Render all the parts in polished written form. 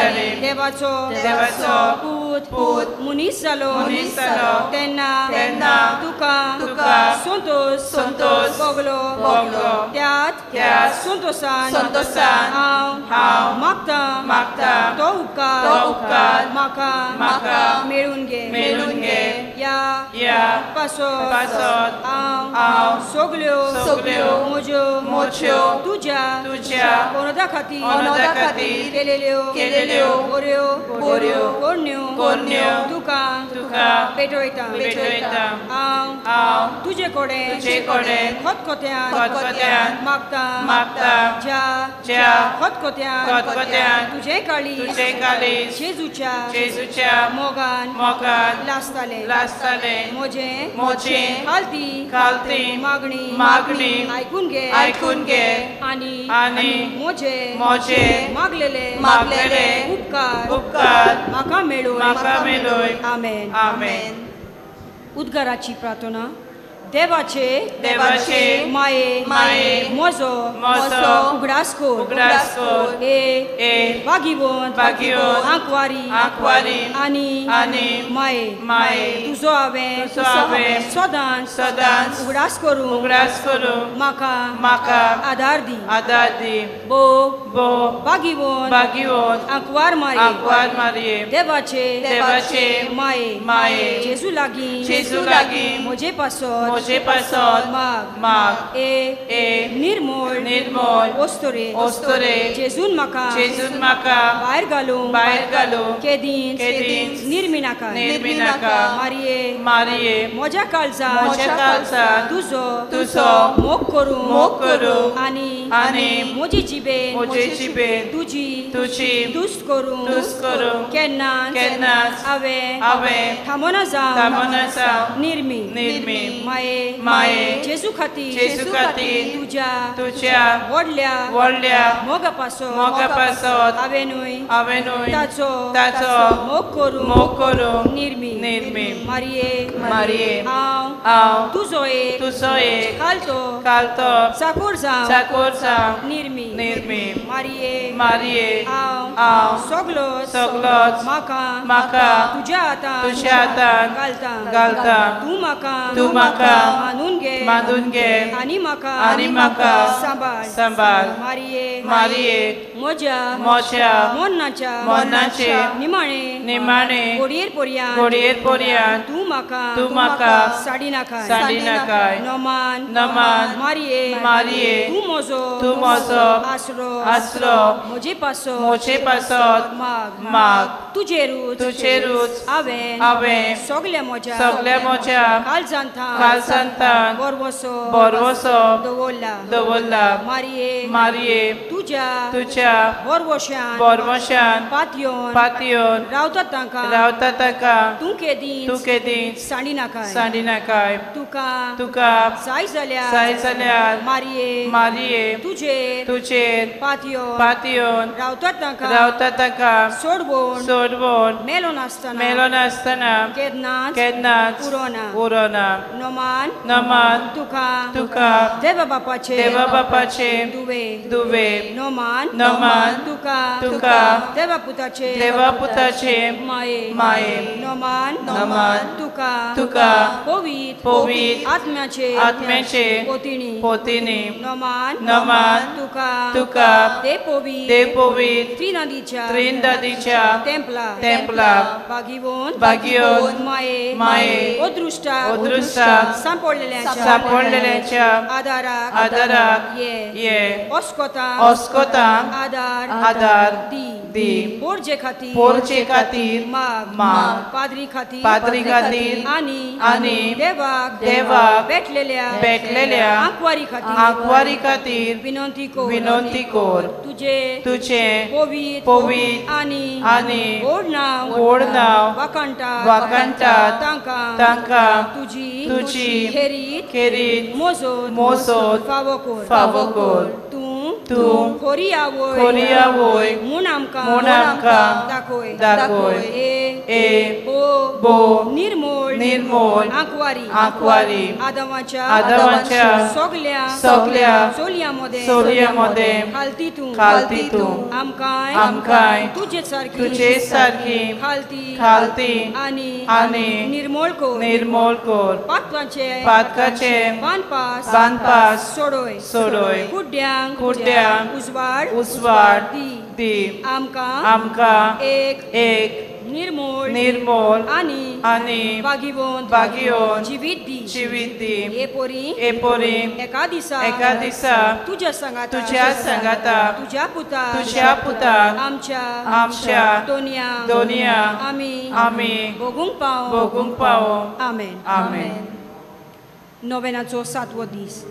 जाले देवाचो देवाचो पूत पूत मनीस जालो मनीस जालो तेन्ना तेन्ना तुका तुका संतोष संतोष भोगलो भोगलो त्याच त्याच संतोषान संतोषान हांव हांव मागता मागता तो उपकार तो उपकार म्हाका म्हाका मेळून घे मेळून घे ह्या ह्या पासत पासत हांव हांव सगल्यो सगल्यो म्हज्यो म्हज्यो तुज्या तुज्या अनोदा खातीर अनोदा खातीर केलेल्यो केलेल्यो बऱ्यो बऱ्यो करण्यो करण्यो तुका तुका पेटयता पेटयता हांव हांव तुजे कडेन तुजे कडेन खतखत्यान खतखत्यान मागता मागता ज्या ज्या खतखत्यान खतखत्यान तुजें काळीज तुजें काळीज जेजूच्या जेजूच्या मोगान मोगान लासतालें लासतालें म्हजें म्हजें खालती खालती मागणी मागणी आयकून घे आयकून घे आनी आनी म्हजें म्हजें मागलेले मागलेले उपकार उपकार म्हाका मेळून म्हाका मेळून. आमेन. आमेन. उद्गाराची प्रार्थना. देवाचे देवाचे माये माये म्हजो म्हजो उगडास कर उगडास कर ए ए भागिवंत भागिवंत आंकवारी आंकवारी आनी आनी माये माये तुजो हांवें तुजो हांवें सदांच सदांच उगडास करूं उगडास करूं म्हाका म्हाका आदार दी आदार दी. बो बो भागिवंत भागिवंत आंकवार माये आंकवार मारये देवाचे देवाचे माये माये जेजू लागीं जेजू लागीं म्हजे पासत म्हजे पासत माग माग ए ए निर्मोळ निर्मोळ ओस्तोरे ओस्तोरे जेजून म्हाका जेजून म्हाका भायर घालूं भायर घालूं केदींच केदींच निर्मिनाका निर्मिनाका मारये मारये म्हज्या काळजांत म्हज्या काळजांत तुजो तुजो मोग करूं मोग करूं आनी आनी म्हजी जिबेन म्हजे जिबेन तुजी तुजी तुस्त करूं तुस्त करूं केन्नाच केन्नाच हांवें हांवें थांबना जावं थांबना जावं निर्मी निर्मी माये माये जेजू खातीर जेजू खातीर तुज्या तुज्या व्हडल्या व्हडल्या मोगा पासत मोगा पासत हांवेनूय हांवेनूय ताचो ताचो मोग करूं मोग करूं निर्मी निर्मी. मारये मारये हांव हांव तुजो एक तुजो एक खालतो खालतो चाकूर जावं चाकूर जावं निर्मी निर्मी. मारये मारये हांव हांव सगलोच सगलोच म्हाका म्हाका तुज्या हातान तुज्या हातान घालता घालता तूं म्हाका तूं म्हाका मानून घे मानून घे आनी म्हाका आनी म्हाका सांबाळ सांबाळ. मारये मारये म्हज्या म्हज्या मरणाच्या मरणाचे निमाणे निमाणे घडयेर पर्यंत घडयेर पर्यंत तूं म्हाका तूं म्हाका साडी नाकाय साडी नाकाय. नमान नमान मारये मारये तूं म्हजो तूं म्हजो आसरो आसरो म्हजे पासत म्हजे पासत माग माग तुजेरूच तुजेरूच हांवें हांवें सगल्या म्हज्या सगल्या म्हज्या काळजांत काळजांत बरवसो बरवसो दवरला दवरला. मारये मारये तुज्या तुज्या बरवशान बरवशान पातयोन पातयोन रावता तांकां रावता तांकां तूं केदींच तूं केदींच सांडी नाकाय सांडी नाकाय. तुका तुका जाय जाल्यार जाय जाल्यार मारये मारये तुजेर तुजेर पातयोन पातयोन रावता तांकां रावता तांकां सोडवून सोडवून मेलो नासतना मेलो नासतना केन्नाच केन्नाच उरोना. उरोना. नमान नमान तुका तुका देवा बापाचे देवा बापाचे दुवे दुवे नमान नमान तुका तुका देवा पुताचे देवा पुताचे माये माये नमान नमान तुका तुका पवित्र पवित्र आत्म्याचे आत्म्याचे पोतिणी पोतिणी नमान नमान तुका तुका देव पवित्र देव पवित्र त्रिनदीच्या त्रिनदीच्या तेंपला तेंपला भागिवोन भागिवोन माये माये अदृश्टाक अदृश्टाक सांपडलेल्यांच्या सांपडलेल्यांच्या आदाराक आदाराक ये ये ओस्कोतांक ओस्कोतांक आदार आदार दी दी पोरजे खातीर पोरजे खातीर माग माग पाद्री खातीर पाद्री खातीर आनी आनी देवाक देवाक भेटलेल्या भेटलेल्या आंकवारी खातीर आंकवारी खातीर विनंती कर विनंती कर. तुजे तुजे पवित्र पवित्र आनी आनी व्हड नांव व्हड नांव वाखाणटात वाखाणटात तांकां तांकां तुजी तुजी खेरीत खेरीत मोजोत मोजोत फावो कर फावो कर. तूं तूं खरी आवय खरी आवय म्हूण आमकां म्हूण आमकां दाखय दाखय. ए ए बो बो निर्मोळ निर्मोळ आंकवारी आंकवारी आदावाच्या आदावाच्या सगल्या सगल्या चोलयां मदें चोलयां मदें खालती तूं खालती तूं आमकांय आमकांय तुजे सारकी तुजे सारकी खालती खालती आनी आनी निर्मोळ कर निर्मोळ कर पातकाचे पातकाचे बांदपास बांदपास सोडोय सोडोय कुड्ड्यांक कुड्ड्यांक उजवाड उजवाड दी दी आमकां आमकां एक एक निर्मोळ निर्मोळ आनी आनी बागिवंत बागिवंत जिवीत दी जिवीत दी हे पोरी हे पोरी एका दिसा एका दिसा तुज्या सांगाता तुज्या सांगाता तुज्या पुता तुज्या पुता आमच्या आमच्या दोनया दोनया आमी आमी भोगूंक पावो भोगूंक पावो. आमेन. आमेन. नोवेनाचो सातवो दीस.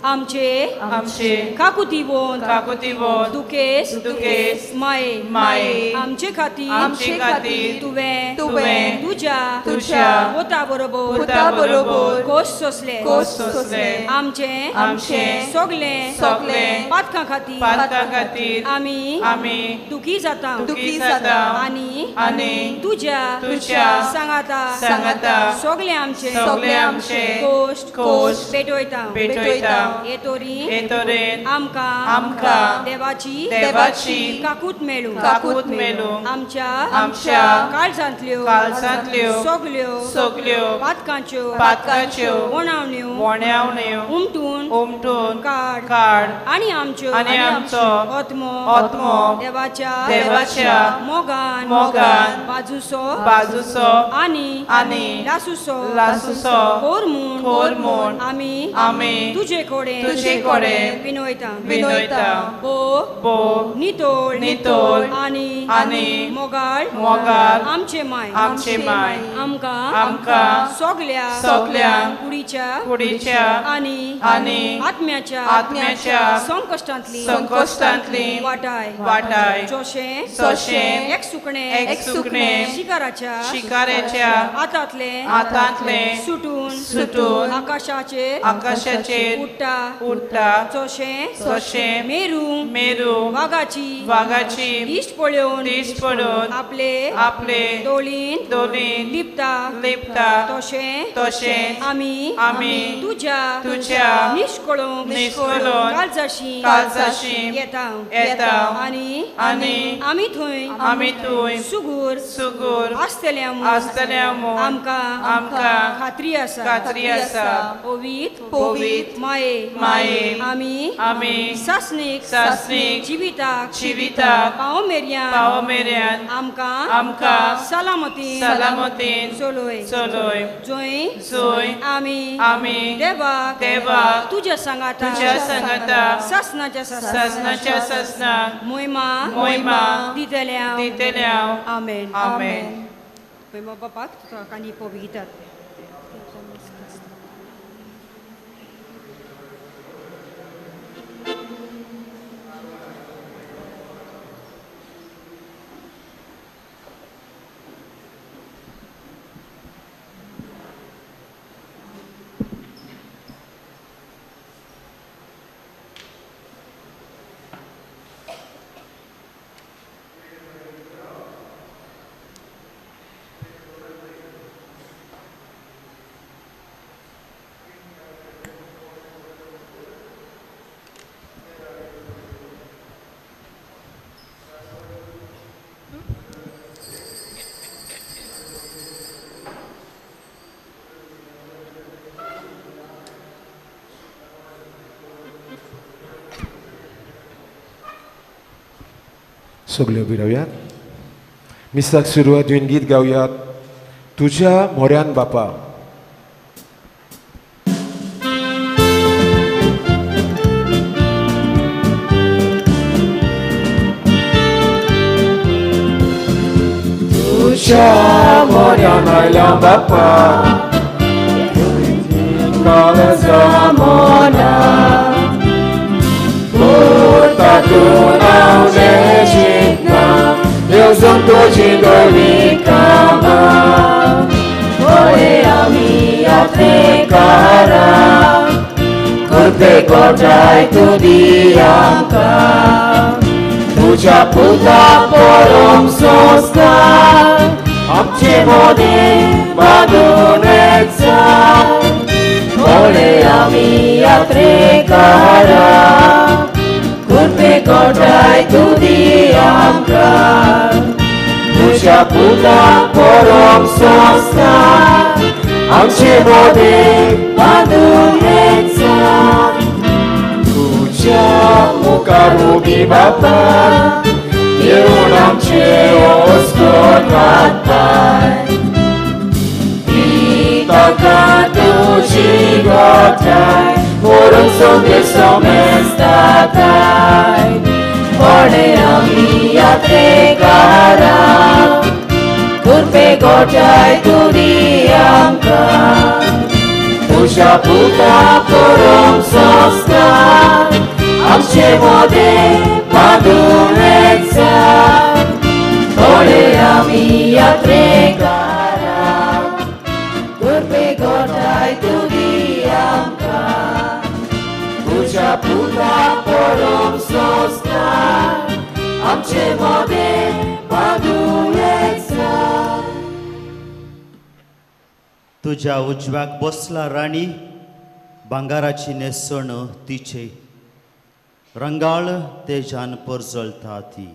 आमचे आमचे काकुतीवोन काकुतीवोन दुखेस दुखेस माये माये आमचे खातीर आमचे खातीर तुवें तुवें तुज्या तुज्या पुता बरोबर पुता बरोबर कोस सोंसले कोस सोंसले आमचे आमचे सगले सगले पातकां खातीर पातकां खातीर आमी आमी दुखी जाता दुखी जाता आनी आनी तुज्या तुज्या सांगाता सांगाता सगले आमचे सगले आमचे कोश्ट कोश्ट पेटोयता पेटोयता हे तोरी हे तरेन आमकां आमकां देवाची देवाची काकूत मेळूं काकूत मेळूं आमच्या आमच्या काळजांतल्यो काळजांतल्यो सगल्यो सगल्यो पातकांच्यो पातकांच्यो वणावण्यो वणावण्यो उमटून उमटून काड काड आनी आमच्यो आनी आमचो आत्मो आत्मो देवाच्या देवाच्या मोगान मोगान बाजूसो बाजूसो आनी आनी लासूसो लासूसो खोर म्हूण खोर म्हूण आमी आमी तुजे कडेन तुजे कडेन विनयता विनयता बो बो नितोळ नितोळ आनी आनी मोगाळ मोगाळ आमचे माय आमचे माय आमकां आमकां सगल्या सगल्यांक कुडीच्या कुडीच्या आनी आनी आत्म्याच्या आत्म्याच्या संकश्टांतली संकश्टांतली वाटाय वाटाय जोशें जोशें एक सुकणें एक सुकणें शिकाराच्या शिकाराच्या हातांतलें हातांतलें सुटून सुटून आकाशाचेर आकाशाचेर उडटा उडटा जोशें जोशें मेरू मेरू वागाची वागाची दिश्ट पळोवन दिश्ट पळोवन आपले आपले दोळीन दोळीन लिपता लिपता तशें तशें आमी आमी तुज्या तुज्या निश्कळून निश्कळून काळजाशी काळजाशी येता येता आनी आनी आमी थंय सुगूर सुगूर आसतले आसतले म्हूण आमकां आमकां खात्री आसा खात्री आसा. पवित्र पवित्र माये माये आमी आमी सासणीक सासणीक जिविताक जिविताक पावो मेरेन पावो मेरेन आमकां आमकां सलामतीन सलामतीन चलय चलय जंय जंय आमी आमी देवाक देवाक तुज्या सांगाता तुज्या सांगाता सासणाच्या सासणाच्या सासणाक मोहिमा मोहिमा दितल्या दितल्या. आमेन. आमेन. मोहिमा बापाक तुका कानी पवितात. सगळे उबी रावयात. मिसाक सुरवात येवन गीत गावयात तुझ्या मोऱ्यान बापा. तुझ्या मोऱ्यान आयल्या बापा काळजा मोना येवजण तुजी धवी कामां ओरे आमी यात्रेकारा कृपे कोटाय तुदी आमकां तुज्या पुता पळोवंक सोंसता आमचे आमकां तुज्या पुता परम संस्कार आमचे मोदें बांदून येता तुज्या मुखार उबी बापा येवन आमचे वस्कोत हात ती ताका तुजी गोठाय व्हरून सगळे समेस्ताताय कोणे आमी यात्रेकारां कृपे गोठाय तुरी आमकां तुज्या पुता परम संस्कार आमचे मोदें बांदून येता कोणे आमी यात्रेकारां कृपे गोठाय तुरी आमकां तुज्या पुता परम संस्कार आमचे मोदें बांदून येता. तुज्या उजव्याक बसला राणी भांगाराची न्हेसण तिचे रंगाळ तेजान परजळटा ती.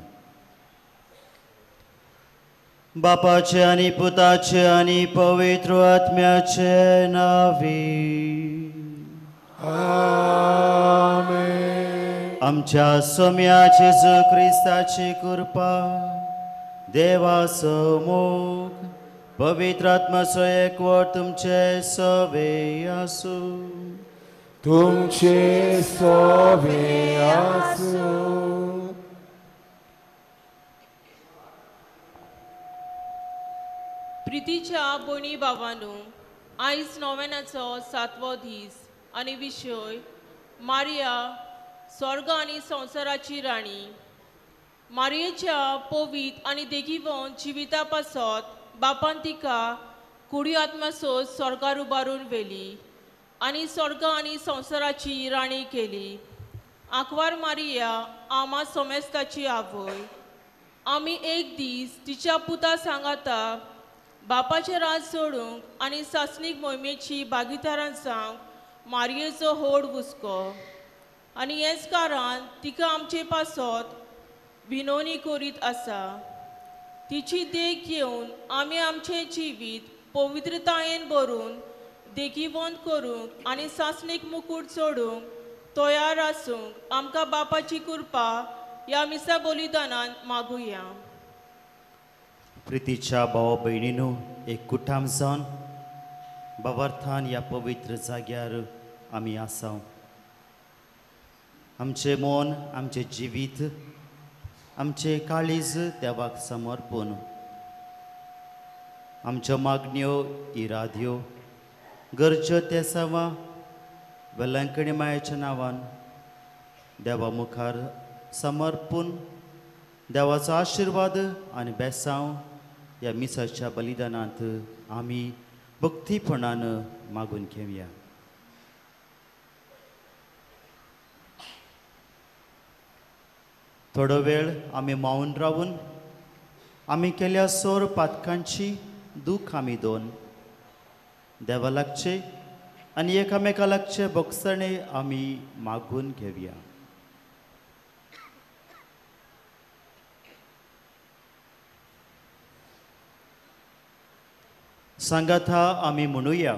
बापाचे आनी पुताचे आनी पवित्र आत्म्याचे नांवी आमेन. आमच्या सोम्या जेजू क्रिस्ताची कृपा, देवाचो मोग, पवित्र आत्म्याचो एकवट तुमचे सवे आसूं. तुमचे सवे आसूं. प्रितीच्या भयणी भावांनो, आयज नोवेनाचो सातवो दीस आनी विशय मारिया स्वर्ग आनी संवसाराची राणी. मारियेच्या पवीत आनी देखीवन जिविता पासत बापान तिका कुडी आत्मासो स्वर्गार उबारून व्हेली आनी स्वर्ग आनी संवसाराची राणी केली. आंकवार मारिया आमा सोमेस्ताची आवय. आमी एक दीस तिच्या पुता सांगाता बापाचें राज सोडूंक आनी सासणीक मोहिमेची भागीदारां जावंक मारयेचो होड हुस्को आनी हेच कारण तिका आमचे पासत विनवणी करीत आसा. तिची देख घेवन आमी आमचें जिवीत पवित्रतायेन भरून देखीवंत करूंक आनी सासणीक मुकूट चडूंक तयार आसूंक आमकां बापाची कृपा ह्या मिसा बलिदानान मागुया. प्रितीच्या भावा भयणीनू, एक कुटाम जावन बाबार्थान ह्या पवित्र जाग्यार आमी आसा. आमचें मन, आमचें जिवीत, आमचें काळीज देवाक समर्पण, आमच्यो मागण्यो, इराद्यो, गरज्यो तेसांवां वेलंकणी मायेच्या नांवान देवा मुखार समर्पून देवाचो आशिर्वाद आनी बेसांव ह्या मिसाच्या बलिदानांत आमी भक्तीपणान मागून घेवया. थोडो वेळ आमी मावन रावून आमी केल्या सोर पातकांची दूख आमी दोन देवा लागचे आनी एकामेका लागचे भोगसणे आमी मागून घेवया. सांगाता आमी म्हणुया,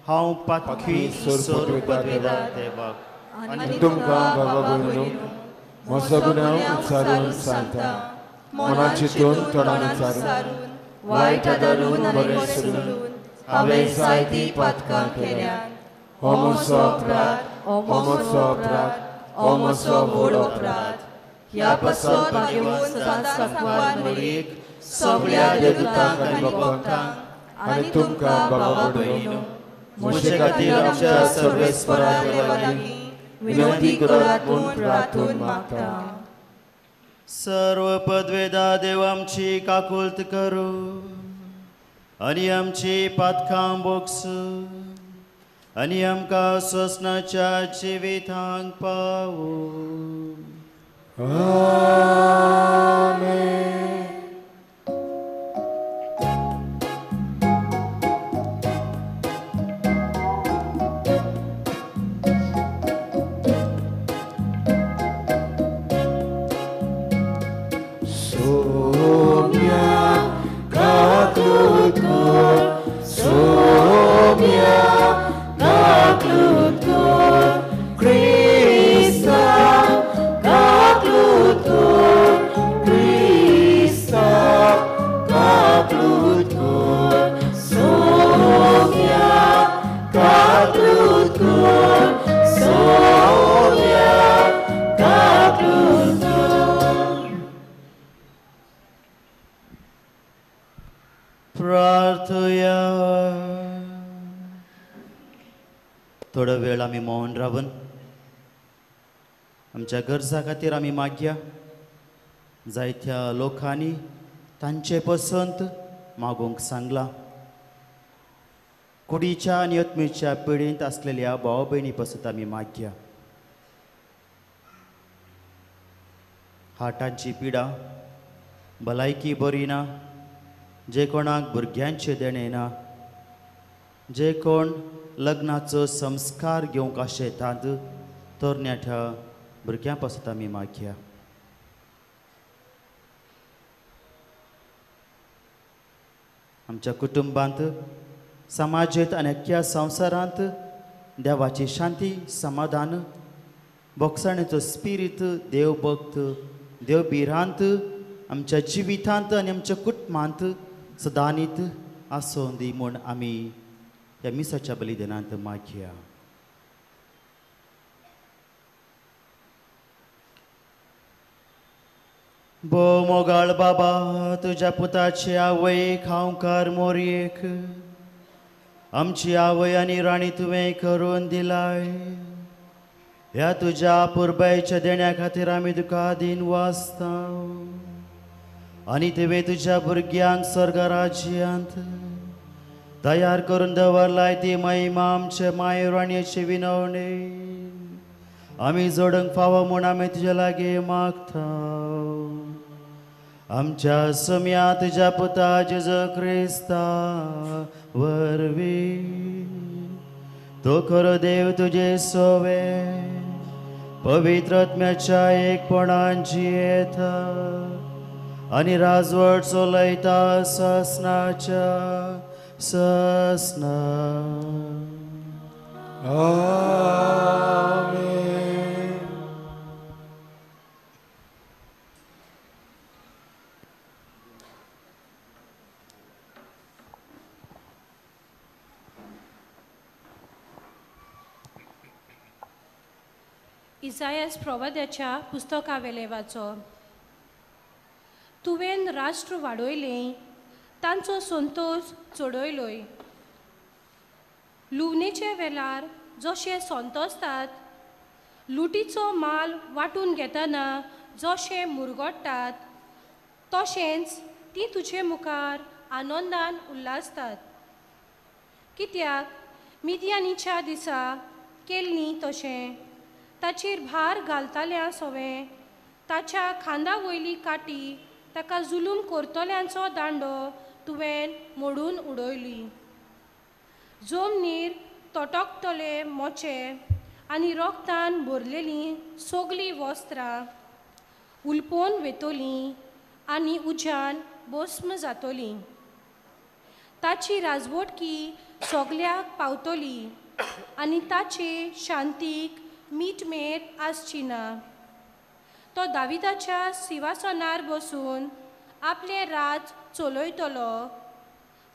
हांव पातकी सोर देवाक आनी तुमकां बाबा भयणीनो म्हजो गुन्यांव उच्चारून सांगता, मनान चिंतून तोंडान उच्चारून वायट धरून आनी बरें सोडून हांवें जायतीं पातकां केल्यांत. हो म्हजो अपराध, हो म्हजो अपराध, हो म्हजो व्हड अपराध. ह्या पासत भाग्यवंत सदांच सांकवार मरियेक, सगळ्या देवदूतांक आनी भक्तांक आनी तुमकां बाबा भयणीनो म्हजे खातीर आमच्या सर्वेस्परा देवा लागीं विनंती करात म्हूण प्रार्थून मागता. सर्व पदवेदा देव आमची काकुळट करू आनी आमची पातकां बोगसू आनी आमकां सोसणाच्या जिवितांक पावू. आमेन. प्रार्थया. थोडो वेळ आमी मौन रावन आमच्या गरजा खातीर आमी मागया. जायत्या लोकांनी तांचे पसंत मागूंक सांगलां. कुडीच्या आनी आत्मेच्या पिळींत आसलेल्या भाव भयणी पसंत आमी मागया. हार्टांची पिडा, भलायकी बरी ना, जे कोणाक भुरग्यांचें देणें ना, जे कोण लग्नाचो संस्कार घेवंक आशेतात तरणाट्या भुरग्यां पासत आमी मागया. आमच्या कुटुंबांत, समाजेंत आनी अख्ख्या संवसारांत देवाची शांती, समाधान, बोगसाणेचो स्पिरीत, देवभक्त, देव भिरांत आमच्या जिवितांत आनी आमच्या कुटुंबांत सदांनीत आसूं दी म्हूण आमी ह्या मिसाच्या बलिदानांत मागया. भोव मोगाळ बाबा, तुज्या पुताची आवय खांवकार मोरयेक आमची आवय आनी राणी तुवें करून दिलाय. ह्या तुज्या पुरबायच्या देण्या खातीर आमी तुका दीन वाचता आनी तुवें तुज्या भुरग्यांक स्वर्ग राज्यांत तयार करून दवरलाय ती महिमा आमचे माय राणयेची विनवणी आमी जोडूंक फावो म्हूण आमी तुज्या लागीं मागता. आमच्या सम्या तुज्या पुता जेजू क्रिस्ता वरवीं तो खरो देव तुजे सोवे पवित्र आत्म्याच्या एकपणान जियेता आनी राजवट चलयता ससनाच्या ससना. आमेन. इसायास प्रवाद्याच्या पुस्तकावेले वाचो. तुवें राष्ट्र वाडयलें, तांचो संतोष चडयलोय. लुवणेचे वेळार जशे संतोसतात, लुटीचो माल वांटून घेतना जशे मुरगट्टात, तशेंच ती तुजे मुखार आनंदान उल्हासतात. कित्याक मिदियानीच्या दिसा केल्ली तशें ताचेर भार घालतल्या सवें ताच्या खांदा वयली काटी ताका जुलूम करतल्यांचो दांडो तुवें मोडून उडयली. जमनीर तटकतले मोचे आनी रोगतान भरलेलीं सगळीं वस्त्रां उलपोवन वेतलीं आनी उज्यान भस्म जातलीं. ताची राजवटकी सगल्याक पावतली आनी ताचे शांतीक मीटमेर आसची ना. तो दाविदाच्या सिंहासनार बसून आपलें राज चलयतलो.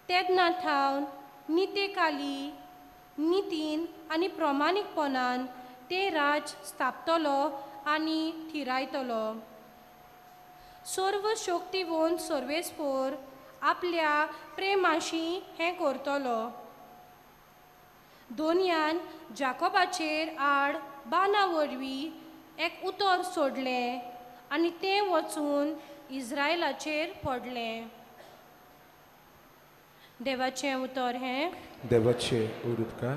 तेन्ना थावन नितेकाली नितीन आनी प्रमाणीकपणान तें राज स्थापतलो आनी थिरायतलो. सर्व शक्तिवंत सर्वेस्पोर आपल्या प्रेमाशी हें करतलो. दोनयान जाकोबाचेर आड बाना वरवीं एक उतर सोडलें आनी तें वचून इस्रायलाचेर पडलें. देवाचें उतर हें. देवाचे उरुपकार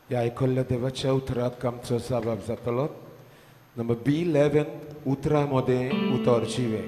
ह्या आयकल्ल्या देवाच्या उतराक आमचो साबाब जातलो. नंबर B11 उतरां मदें उतर जिवें.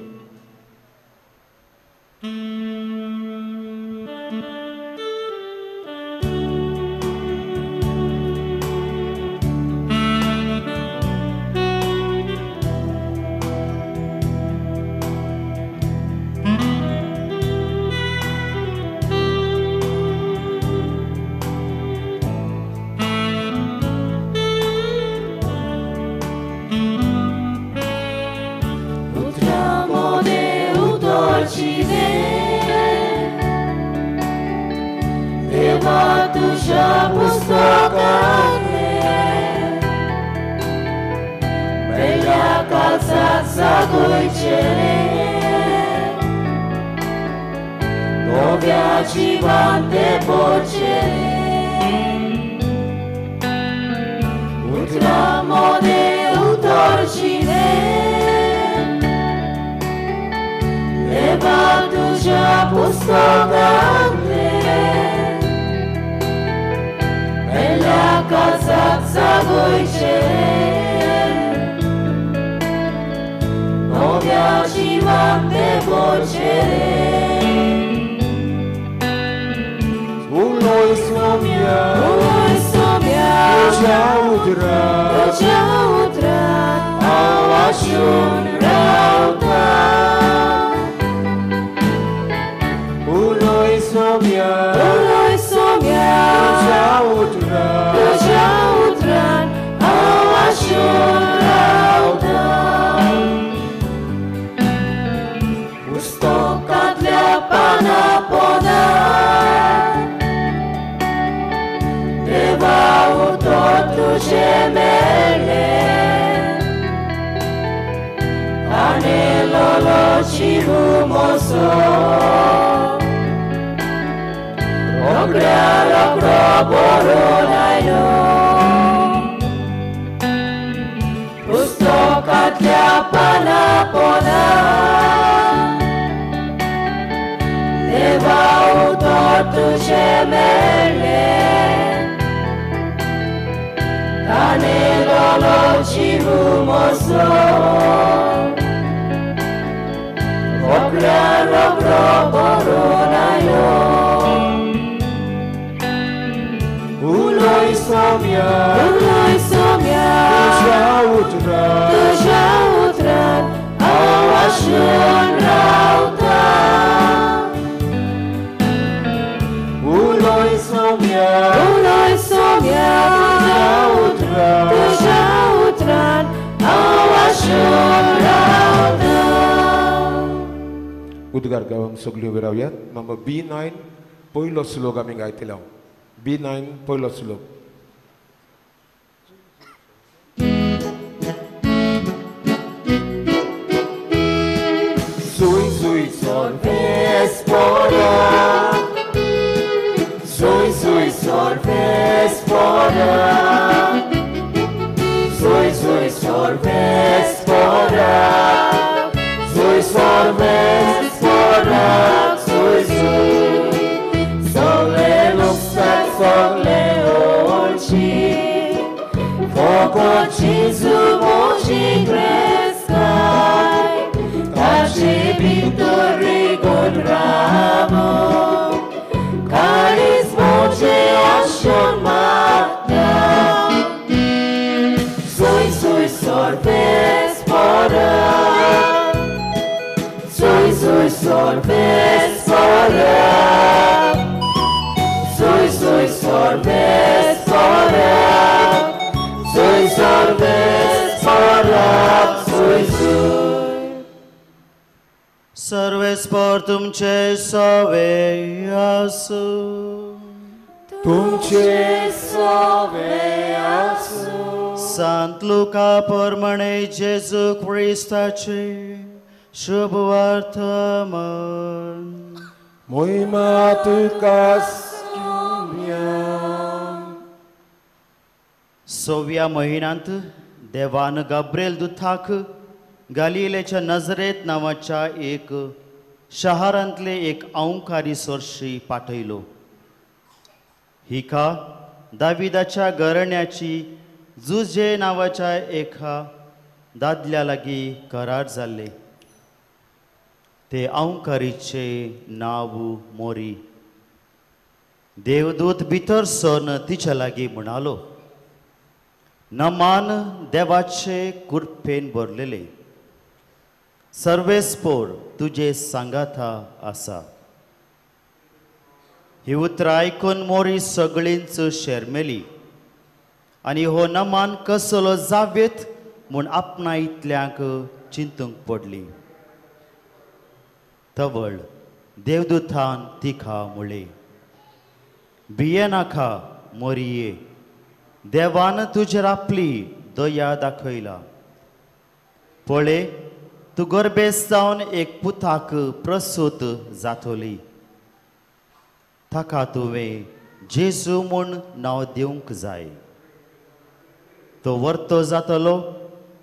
नव्या जिवान ते बोचे उतरा मोदे उतर जिणे देवा तुझ्या पुस्तकांतले मेल्या काळजाक जागयचें नव्या जिवान ते बोचे Uloj Słomia, तुझ्या उतरान हांव आशून रावता. उलय सोम्या, तुझ्या उतरान हांव आशून रावता. पुस्तकांतल्या पाना पोना देवा उतर तुझें मेळ्ळें ताणेलोलो जीव म्हजो रोखड्या रोखडो बरोवन आयलो पुस्तकांतल्या पाना पोना देवा उतर तुझें मेळ्ळें ताणेलोलो जीव म्हजो रोखड्या रोखडो बरोवन आयलो. उलय सोम्या, तुझ्या उतरान हांव आशून रावता. उलय सोम्या, तुझ्या उतरान हांव आशून रावता. उद्गार गावंक सगल्यो विरावयात. नंबर B9 पयलो श्लोक आमी गायतले. B9 पयलो श्लोक. Sui sui sorvespora, sui sui sorvespora, sui sui sorvespora, sui sorvespora, sui sui. Sole luxat, sole olci, foco cizu moci crescai, taci pinturi con ramo, caris voce ascion marta. Sui sui sorvespora, sui sui sorvespora, sui sui sorvespora, sui sorvespora, sui sui. सर्वेस्पर तुमचे सवे आसूं, तुमचे सवे आसूं. संत लुका प्रमाणे जेजू क्रिस्ताचे शुभ वर्तमान. मोहिमा तुका सोम्या. सव्या म्हयन्यांत देवान गाब्रिएल दुताक गालिलेच्या नजरेत नांवाच्या एक शहरांतले एक अंकारी सोरशी पाठयलो. हिका दाविदाच्या घराण्याची जुजे नांवाच्या एका दादल्या लागीं करार जाल्ले. ते अंकारीचे नांव मोरी. देवदूत भितर सरन तिच्या लागीं म्हणालो, नमान देवाचे कृपेन भरलेले, सर्वेस्पोर तुजे सांगाता आसा. ही उतरां आयकून मोरी सगळींच शेरमेली आनी हो नमान कसलो जावेत म्हूण आपणा इतल्यांक चिंतूंक पडली. तवळ देवदूतान तिका म्हळें, भियेनाका मोरये, देवान तुजेर आपली दया दाखयला. पळय, तूं गर्भेस्त जावन एक पुताक प्रसूत जातली ताका तुवें जेजू म्हूण नांव दिवंक जाय. तो वर्तो जातलो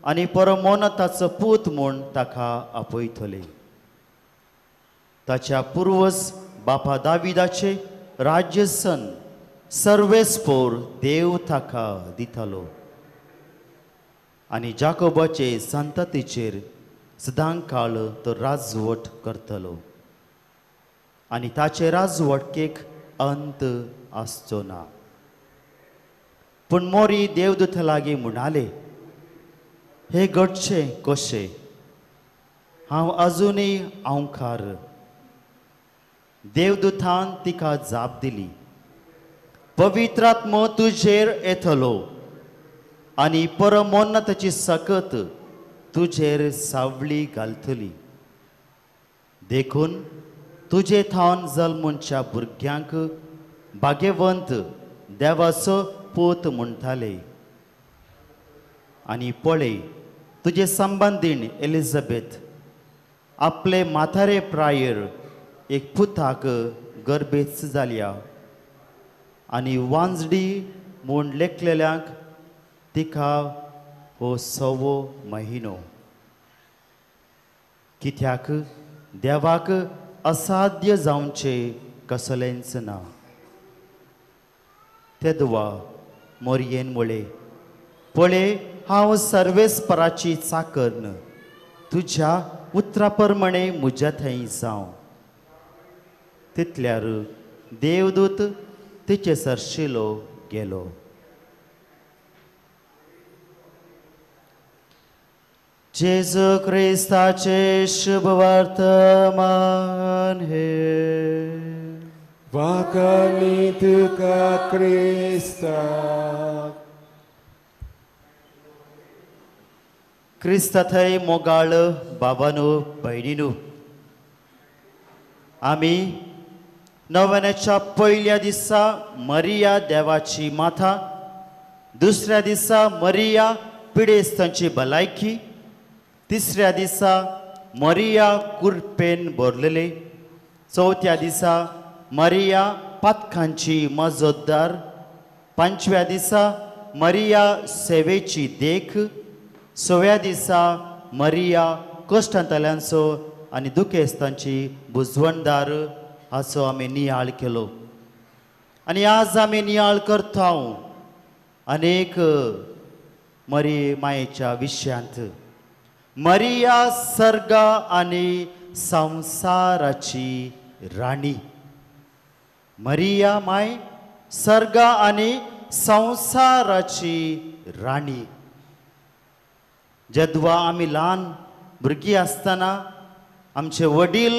आनी परमोनताचो पूत म्हूण ताका आपयतले. ताच्या पुर्वज बापा दाविदाचे राज्यसन सर्वेस्पोर देव ताका दितालो आनी जाकोबाचे संततीचेर सदांकाळ तो राजवट करतलो आनी ताचे राजवटकेक अंत आसचो ना. पूण मोरी देवदूत लागीं म्हणाले, हे घडचें कशें? हांव अजुनूय आंवकार. देवदूतान तिका जाप दिली, पवित्र आत्मो तुजेर येतलो आनी परमोन्नताची सकत तुजेर सावळी घालतली. देखून तुजे थावन जल्मूनच्या भुरग्यांक भाग्यवंत देवाचो पूत म्हणटाले. आनी पळय, तुजे संबंदीन एलिझाबेथ आपले म्हातारे प्रायर एक पुताक गर्भेच जाल्या आनी वांजडी म्हूण लेखलेल्यांक तिका हो सवो म्हयनो. कित्याक देवाक असाध्य जावचें कसलेंच ना. तेदवा मोरयेन म्हळें, पळय, हांव सर्वेस्पराची चाकर्न, तुज्या उतरा प्रमाणे म्हज्या थंय जावं. तितल्यार देवदूत तिचे सरशिलो गेलो. जेजू क्रिस्ताचे शुभ वर्तमान हे. वाखाणी तुका क्रिस्ता. क्रिस्ता थंय मोगाळ बाबानू भयणीनू, आमी नव्याच्या पयल्या दिसा मरिया देवाची माथा, दुसऱ्या दिसा मरिया पिडेस्तांची भलायकी, तिसऱ्या दिसा मरिया कुरपेन भरलेले, चवथ्या दिसा मरिया पातकांची मजतदार, पांचव्या दिसा मरिया सेवेची देख, सव्या दिसा मरिया कश्टांतल्यांचो आनी दुखेस्तांची बुजवणदार हाचो आमी नियाळ केलो. आनी आज आमी नियाळ करता अनेक मरी मायेच्या विशयांत. मरिया सर्ग आनी संवसाराची राणी. मरिया my सर्ग आनी संवसाराची राणी. जेदवा आमी ल्हान भुरगीं आसतना आमचे वडील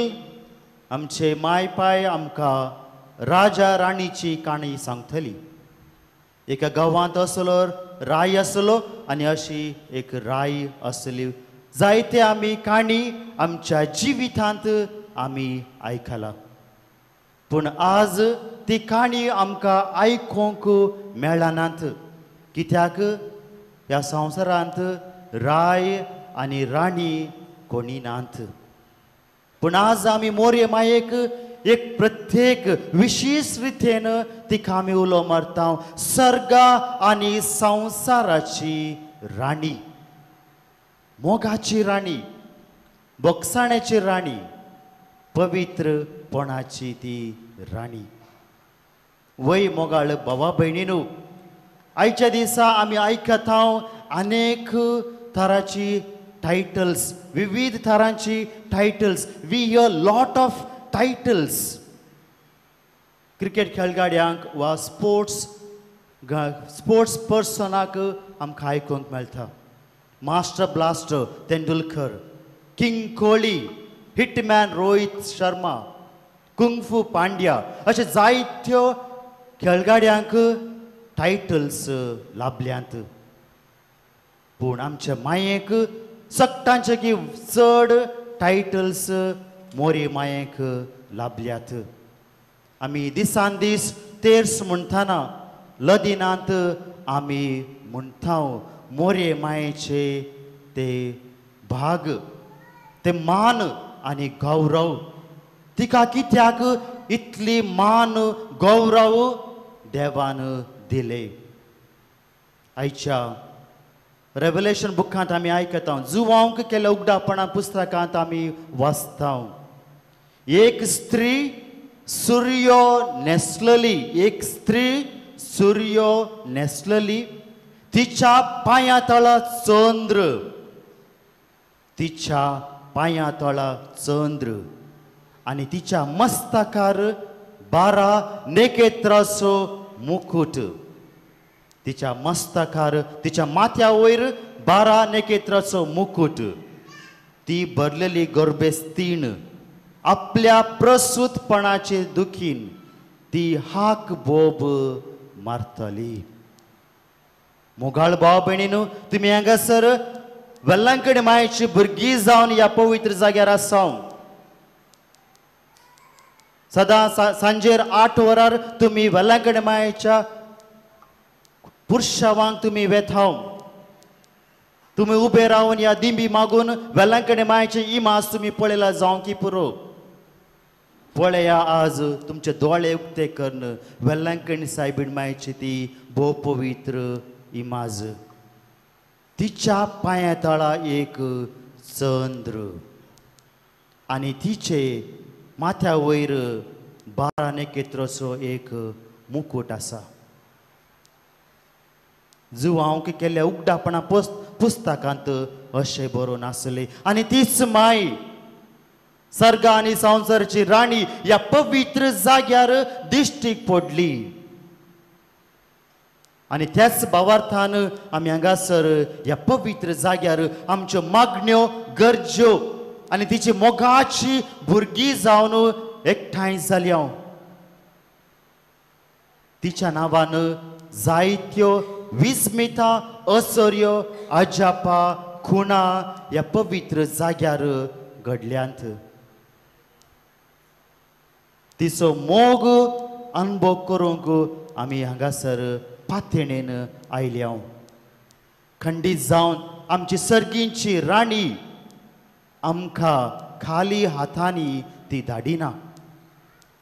आमचे माय पाय आमकां राजा राणीची काणी सांगतली. एका गांवांत आसलो राय आसलो आनी अशी एक राय आसली. जायते आमी काणी आमच्या जिवितांत आमी आयकला, पूण आज ती काणी आमकां आयकूंक मेळनात. कित्याक ह्या संवसारांत राय आनी राणी कोणी नात. पूण आज आमी मोरये मायेक एक प्रत्येक विशेश रितीन तिका आमी उलो मारता, सर्ग आनी संवसाराची राणी, मोगाची राणी, बोगसाण्याची राणी, पवित्रपणाची ती राणी. वय मोगाळ भावा भयणीनू, आयच्या दिसा आमी आयकता अनेक थराची टायटल्स, विविध थरांची titles. We hear lot of titles. Cricket खेळगाड्यांक वा स्पोर्ट्स स्पोर्ट्स पर्सनाक आमकां आयकूंक मेळटा. Master blaster Tendulkar, king Kohli, hitman Rohit Sharma, kung fu Pandya अशे जायत्यो खेळगाड्यांक टायटल्स लाभल्यात. पूण आमच्या मायेक सगटांचे की चड टायटल्स मोरी मायेक लाभल्यात. आमी दिसान दीस तेर्स म्हणटाना लदिनांत आमी म्हणटा मोरे मायेचे ते भाग, ते मान आनी गौरव तिका कित्याक इतली मान गौरव देवान दिले. आयच्या रेवलेशन बुकांत आमी आयकता, जुवांक केल्या उगडापणा पुस्तकांत आमी वाचता, एक स्त्री सुर्यो न्हेसलली, एक स्त्री सुर्यो न्हेसलली, तिच्या पांया तळा चंद्र, तिच्या पांया तळा चंद्र आनी तिच्या मस्तकार 12 नेकेत्राचो मुकुट, तिच्या मस्तकार तिच्या माथ्या वयर 12 नेकेत्राचो मुकुट. ती भरलेली गर्भेस्तीण आपल्या प्रसूतपणाचे दुखीन ती हाक बोब मारतली. मोगाळ भाव भयणीनू, तुमी हांगासर वेल्लांकडे मायची भुरगीं जावन ह्या पवित्र जाग्यार आसा. सदां सांजेर 8 वरार तुमी वेल्लांकडे मायच्या पुरशावांक तुमी वेताव, तुमी उबे रावन ह्या दिंबी मागून वेल्लांकडे मायचे इमाज तुमी पळयला जावं की पुरो. पळया आज तुमचे दोळे उक्ते करून वेल्लांकणी सायबीण मायची ती भोव पवित्र इमाज. तिच्या पांया तळा एक चंद्र आनी तिचे माथ्या वयर 12 नेकेत्राचो एक मुकुट आसा. जुवांक केल्ल्या उगडापणा पुस्तकांत अशें बरोवन आसलें. आनी तीच माय सर्ग आनी संवसाराची राणी ह्या पवित्र जाग्यार दिश्टीक पडली. आनी त्याच भावार्थान आमी हांगासर ह्या पवित्र जाग्यार आमच्यो मागण्यो गरज्यो आनी तिची मोगाची भुरगीं जावन एकठांय जाल्या. तिच्या नांवान जायत्यो विस्मिता असर्यो अजापा खुणा ह्या पवित्र जाग्यार घडल्यांत. तिचो मोग अनुभव करूंक आमी हांगासर पातेणेन आयल्या. खंडीत जावन आमची सर्गींची राणी आमकां खाली हातांनी ती धाडिना.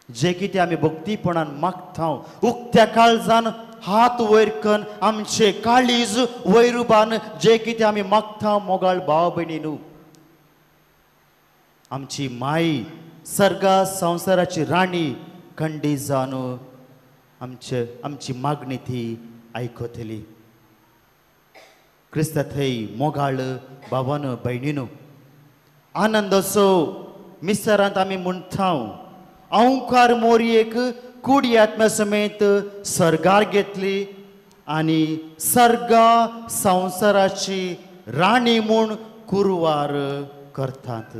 जे कितें आमी भक्तीपणान मागता उक्त्या काळजान हात वयर करून आमचे काळीज वयर उबान जे कितें आमी मागता मोगाळ भाव भयणीनू, आमची माई सर्गा संवसाराची राणी खंडीत जावन आमचे आमची मागणी ती आयकतली. क्रिस्ता थंय मोगाळ भावान भयणीनू, आनंदाचो मिसरांत आमी म्हणटा अंकार मोरयेक कुडी आत्म्या समेत सर्गार घेतली आनी सर्गा संवसाराची राणी म्हूण कुरवार करतात.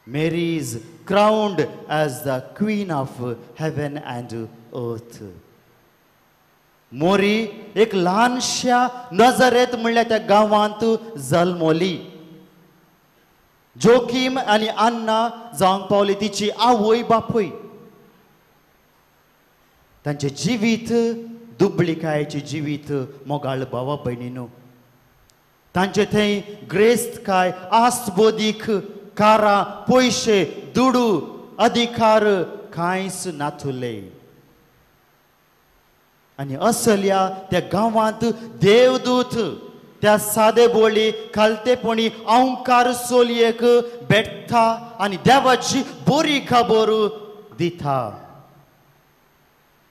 Mary is crowned as the queen of heaven and earth. मोरी एक ल्हानश्या नजरेत म्हणल्यार त्या गांवांत जल्मली. जोखीम आनी अन्ना जावंक पावली तिची आवय बापूय. तांचें जिवीत दुबळिकायेचें जिवीत मोगाळ भावा भयणीनू, तांचे थंय ग्रेस्तकाय आसबोदीक कारां पयशे दुडू अधिकार कांयच नातुले. आनी असल्या त्या गांवांत देवदूत त्या सादे बोली खालतेपणी अंकार सोलयेक भेटता आनी देवाची बरी खबर दिता.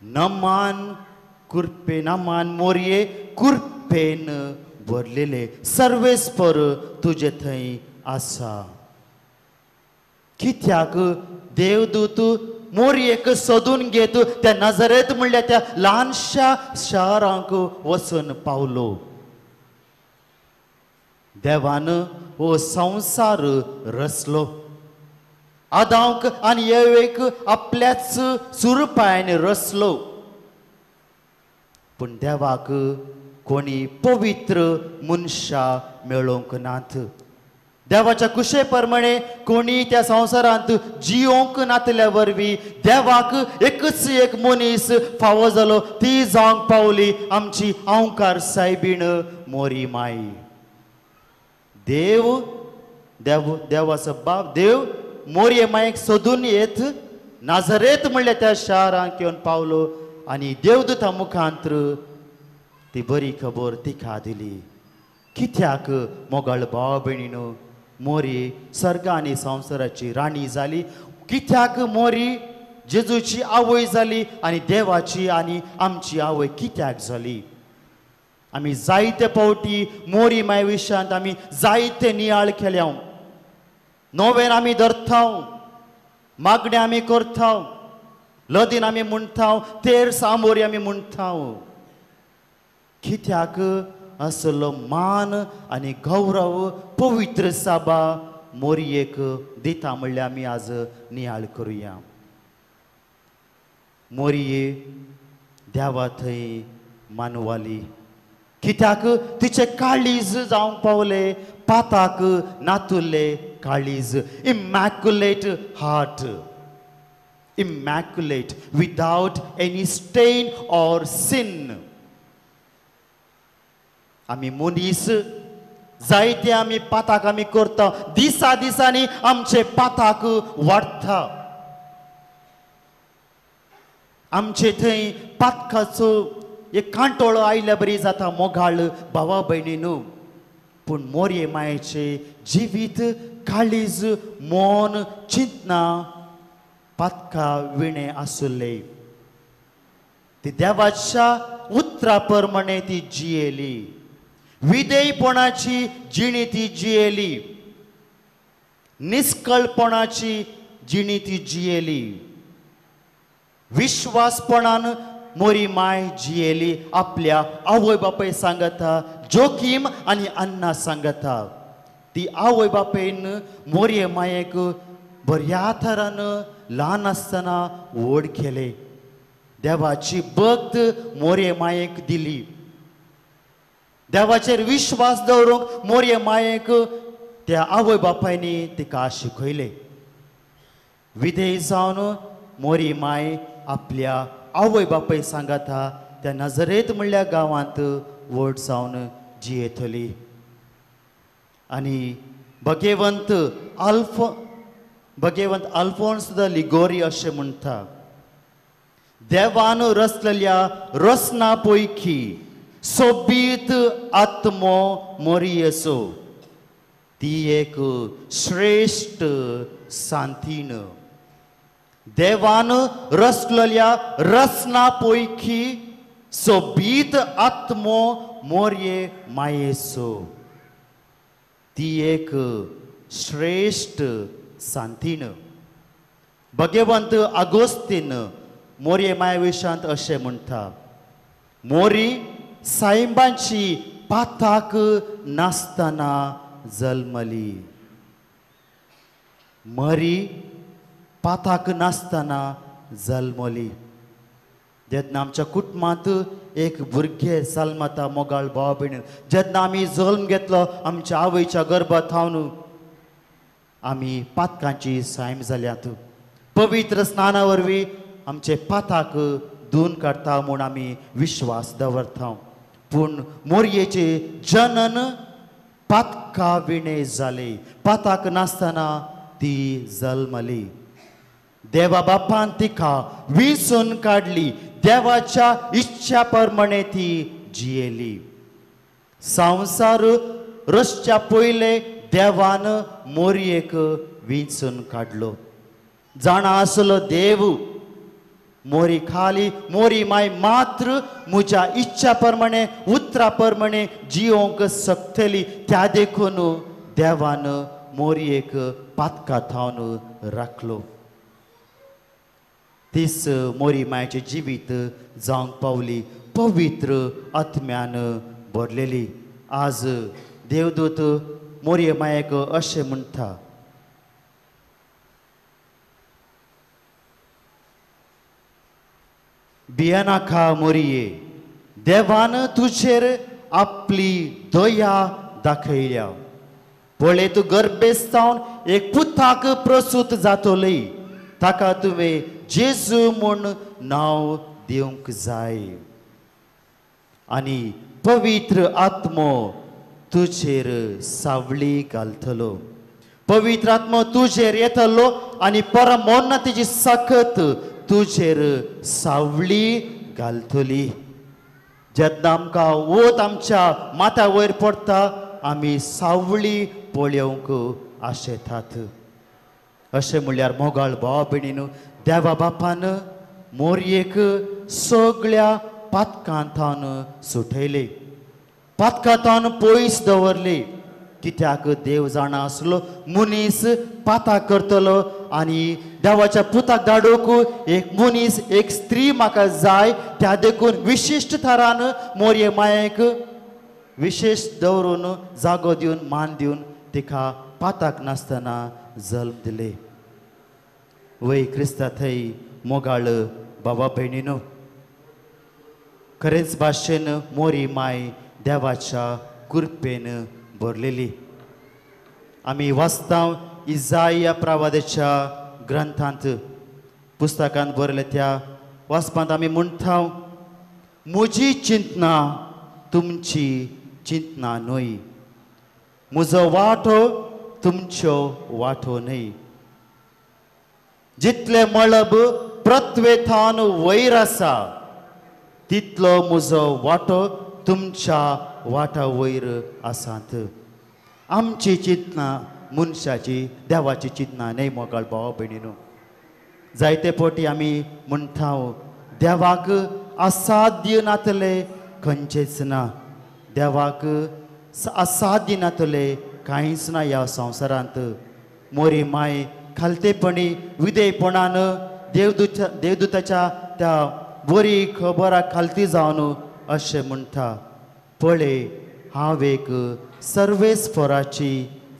नमान कुरपे नमान मोरये कुरपेन भरलेले सर्वेस्पर तुजे थंय आसा. कित्याक देवदूत मोरयेक सोदून घेत त्या नजरेत म्हणल्यार त्या ल्हानश्या शहरांक वचून पावलो. देवान हो संवसार रचलो, आदांक आनी येवेक आपल्याच सुरपायन रचलो. पूण देवाक कोणी पवित्र मनशां मेळोवंक नात. देवाच्या कुशे प्रमाणे कोणी त्या संवसारांत जियोंक नातल्या वरवीं देवाक एकच एक मनीस फावो जालो, ती जावंक पावली आमची अंकार सायबीण मोरी माई. देव देव देवाचो बाप देव मोरये मायेक सोदून येत नाझरेत म्हणल्या त्या शारांत येवन पावलो आनी देवदूता मुखांत्र ती बरी खबर तिका दिली. कित्याक मोगाळ भाव भयणीनो मोरी सर्ग आनी संवसाराची राणी जाली? कित्याक मोरी जेजूची आवय जाली आनी देवाची आनी आमची आवय कित्याक जाली? आमी जायते फावटी मोरी माय विशयांत आमी जायते नियाळ केल्या. नोवेन आमी धरता, मागणें आमी करता, लदीन आमी म्हणटा, तेर सामोरी आमी म्हणटा. कित्याक असलो मान आनी गौरव पवित्र साबा मोरयेक दिता म्हणल्यार आमी आज नियाळ करुया. मोरये देवा थंय मानवाली. कित्याक तिचे काळीज जावंक पावले पाताक नातुल्ले काळीज, immaculate heart, immaculate without any stain or sin. आमी मनीस जायते आमी पाताक आमी करता, दिसा दिसांनी आमचे पाताक वाडटा. आमचे थंय पातकाचो एक कांटोळो आयल्या बरी जाता मोगाळ भावा भयणीनू. पूण मोरये मायेचे जिवीत काळीज मन चिंतना पातका विणें आसुल्ले. ती देवाच्या उतरा प्रमाणे ती जियेली, विधेयपणाची जिणी ती जियेली, निस्कळपणाची जिणी ती जियेली, विश्वासपणान मोरी माय जियेली. आपल्या आवय बापाय सांगता, जोकीम आनी अन्ना सांगता. ती आवय बापायन मोरये मायेक बऱ्या थरान ल्हान आसतना व्हड केले. देवाची भक्त मोरये मायेक दिली. देवाचेर विश्वास दवरूंक मोरये मायेक त्या आवय बापायनी तिका शिकयले. विधेय जावन मोरी माय आपल्या आवय बापाय सांगाता त्या नजरेत म्हणल्या गांवांत व्हड जावन जियेतली. आनी भगेवंत अल्फोन्स the Liguori अशें म्हणटा, देवान रचलेल्या रचना पैकी सोबीत आत्मो मोरयेचो ती एक श्रेश्ठ सांतीन. देवान रचलेल्या रचना पैकी सोबीत आत्मो मोरये मायेचो ती एक श्रेश्ठ सांतीन. भगवंत आगोस्तीन मोरये माये विशांत अशें म्हणटा, मोरी सायबांची पाताक नासतना जल्मली. मरी पाताक नासतना जल्मली. जेन्ना आमच्या कुटुंबांत एक भुरगें जल्मता मोगाळ भाव भयणी, जेन्ना आमी जल्म घेतलो आमच्या आवयच्या गर्भांत थावन आमी पातकांची सायम जाल्यात. पवित्र स्नाना वरवीं आमचे पाताक धुवन काडटा म्हूण आमी विश्वास दवरता. पूण मोरयेचें जनन पातका विणें जालें, पाताक नासतना ती जल्मली. देवा बापान तिका विसून काडली, देवाच्या इच्छा प्रमाणे ती जियेली. संवसार रचच्या पयले देवान मोरयेक विंचून काडलो. जाणा आसलो देव मोरी खाली मोरी माय मात्र म्हज्या इच्छा प्रमाणे उतरा प्रमाणे जियोंक शकतली, त्या देखून देवान मोरयेक पातका थावन राखलो. तीच मोरी मायचें जिवीत जावंक पावली पवित्र आत्म्यान भरलेली. आज देवदूत मोरये मायेक अशें म्हणटा, भियेनाका मोरये, देवान तुजेर आपली दया दाखयल्या. पळय तूं गर्भेस्त जावन एक पुताक प्रसूत जातली, ताका तुवें जेजू म्हूण नांव दिवंक जाय आनी पवित्र आत्मो तुजेर सावळी घालतलो. पवित्र आत्मो तुजेर येतलो आनी परमोन्ना तेजी सकत तुजेर सावळी घालतली. जेन्ना आमकां वत आमच्या माथ्या वयर पडटा आमी सावळी पळोवंक आशेतात. अशें म्हणल्यार मोगाळ भाव भयणीन देवा बापान मोरयेक सगळ्या पातकांतान सुटयले, पातकांतान पयस दवरले. कित्याक देव जाणा आसलो मनीस पाता करतलो आनी देवाच्या पुताक धाडूंक एक मनीस एक स्त्री म्हाका जाय, त्या देखून विशिश्ट थरान मोरये मायेक विशेश दवरून जागो दिवन मान दिवन तिका पाताक नासतना जल्म दिले. वय क्रिस्ता थंय मोगाळ बाबा भयणीनो, खरेंच भाशेन मोरी माय देवाच्या कृपेन भरलेली. आमी वाचता इजाया प्रवादाच्या ग्रंथांत पुस्तकांत बरयल्या त्या वाचपांत आमी म्हणटा, म्हजी चिंतना तुमची चिंतना न्हय, म्हजो वांटो तुमच्यो वांटो न्हय. जितले मळब पृथ्वेथान वयर आसा तितलो म्हजो वांटो तुमच्या वाटा वयर आसात. आमची चिंतना मनशाची देवाची चिंतना न्हय मोगाळ भाव भयणीनो. जायते फावटी आमी म्हणटा देवाक असाध्य नातले खंयचेच ना, देवाक असाध्य नातले कांयच ना ह्या संवसारांत. मोरी माय खालतेपणी विधेयपणान देवदूताच्या त्या बरी खबरा खालती जावन अशें म्हणटा, पळय हांव एक सर्वेस्पराची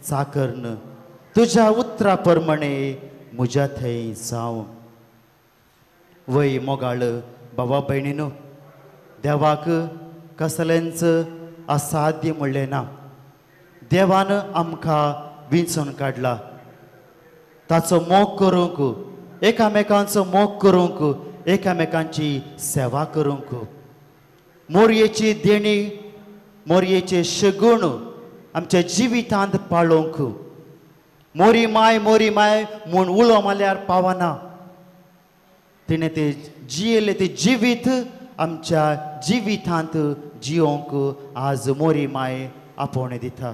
चाकर्न, तुज्या उतरा प्रमाणे म्हज्या थंय जावं. वय मोगाळ बाबा भयणीनो, देवाक कसलेंच असाध्य म्हणलें ना. देवान आमकां विंचून काडला ताचो मोग करूंक, एकामेकांचो मोग करूंक, एकामेकांची सेवा करूंक. मोरयेची देणी मोरयेचे शगुण आमच्या जिवितांत पाळोवंक. मोरी माय मोरी माय म्हूण उलो मारल्यार पावना, तिणें ते जियेलें तें जिवीत आमच्या जिवितांत जियोंक आज मोरी माय आपोवणें दिता.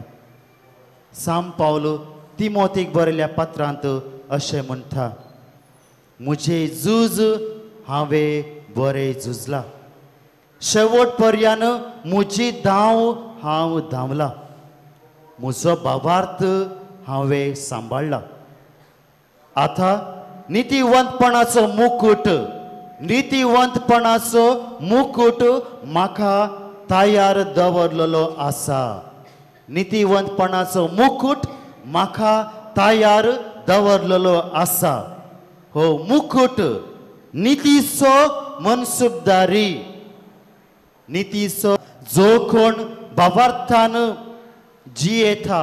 साम पावलो तिमोतीक बरयल्ल्या पत्रांत अशें म्हणटा, म्हजें झूज हांवें बरें झुजलां, शेवट पर्यान म्हजी धांव हांव धांवला, म्हजो भावार्थ हांवें सांबाळ्ळा. आतां नितीवंतपणाचो मुकूट, नितीवंतपणाचो मुकूट म्हाका तयार दवरलेलो आसा. नितीवंतपणाचो मुकूट म्हाका तयार दवरलेलो आसा. हो मुकूट नितीचो मनसुबदारी, नितीचो जो कोण भावार्थान जियेता,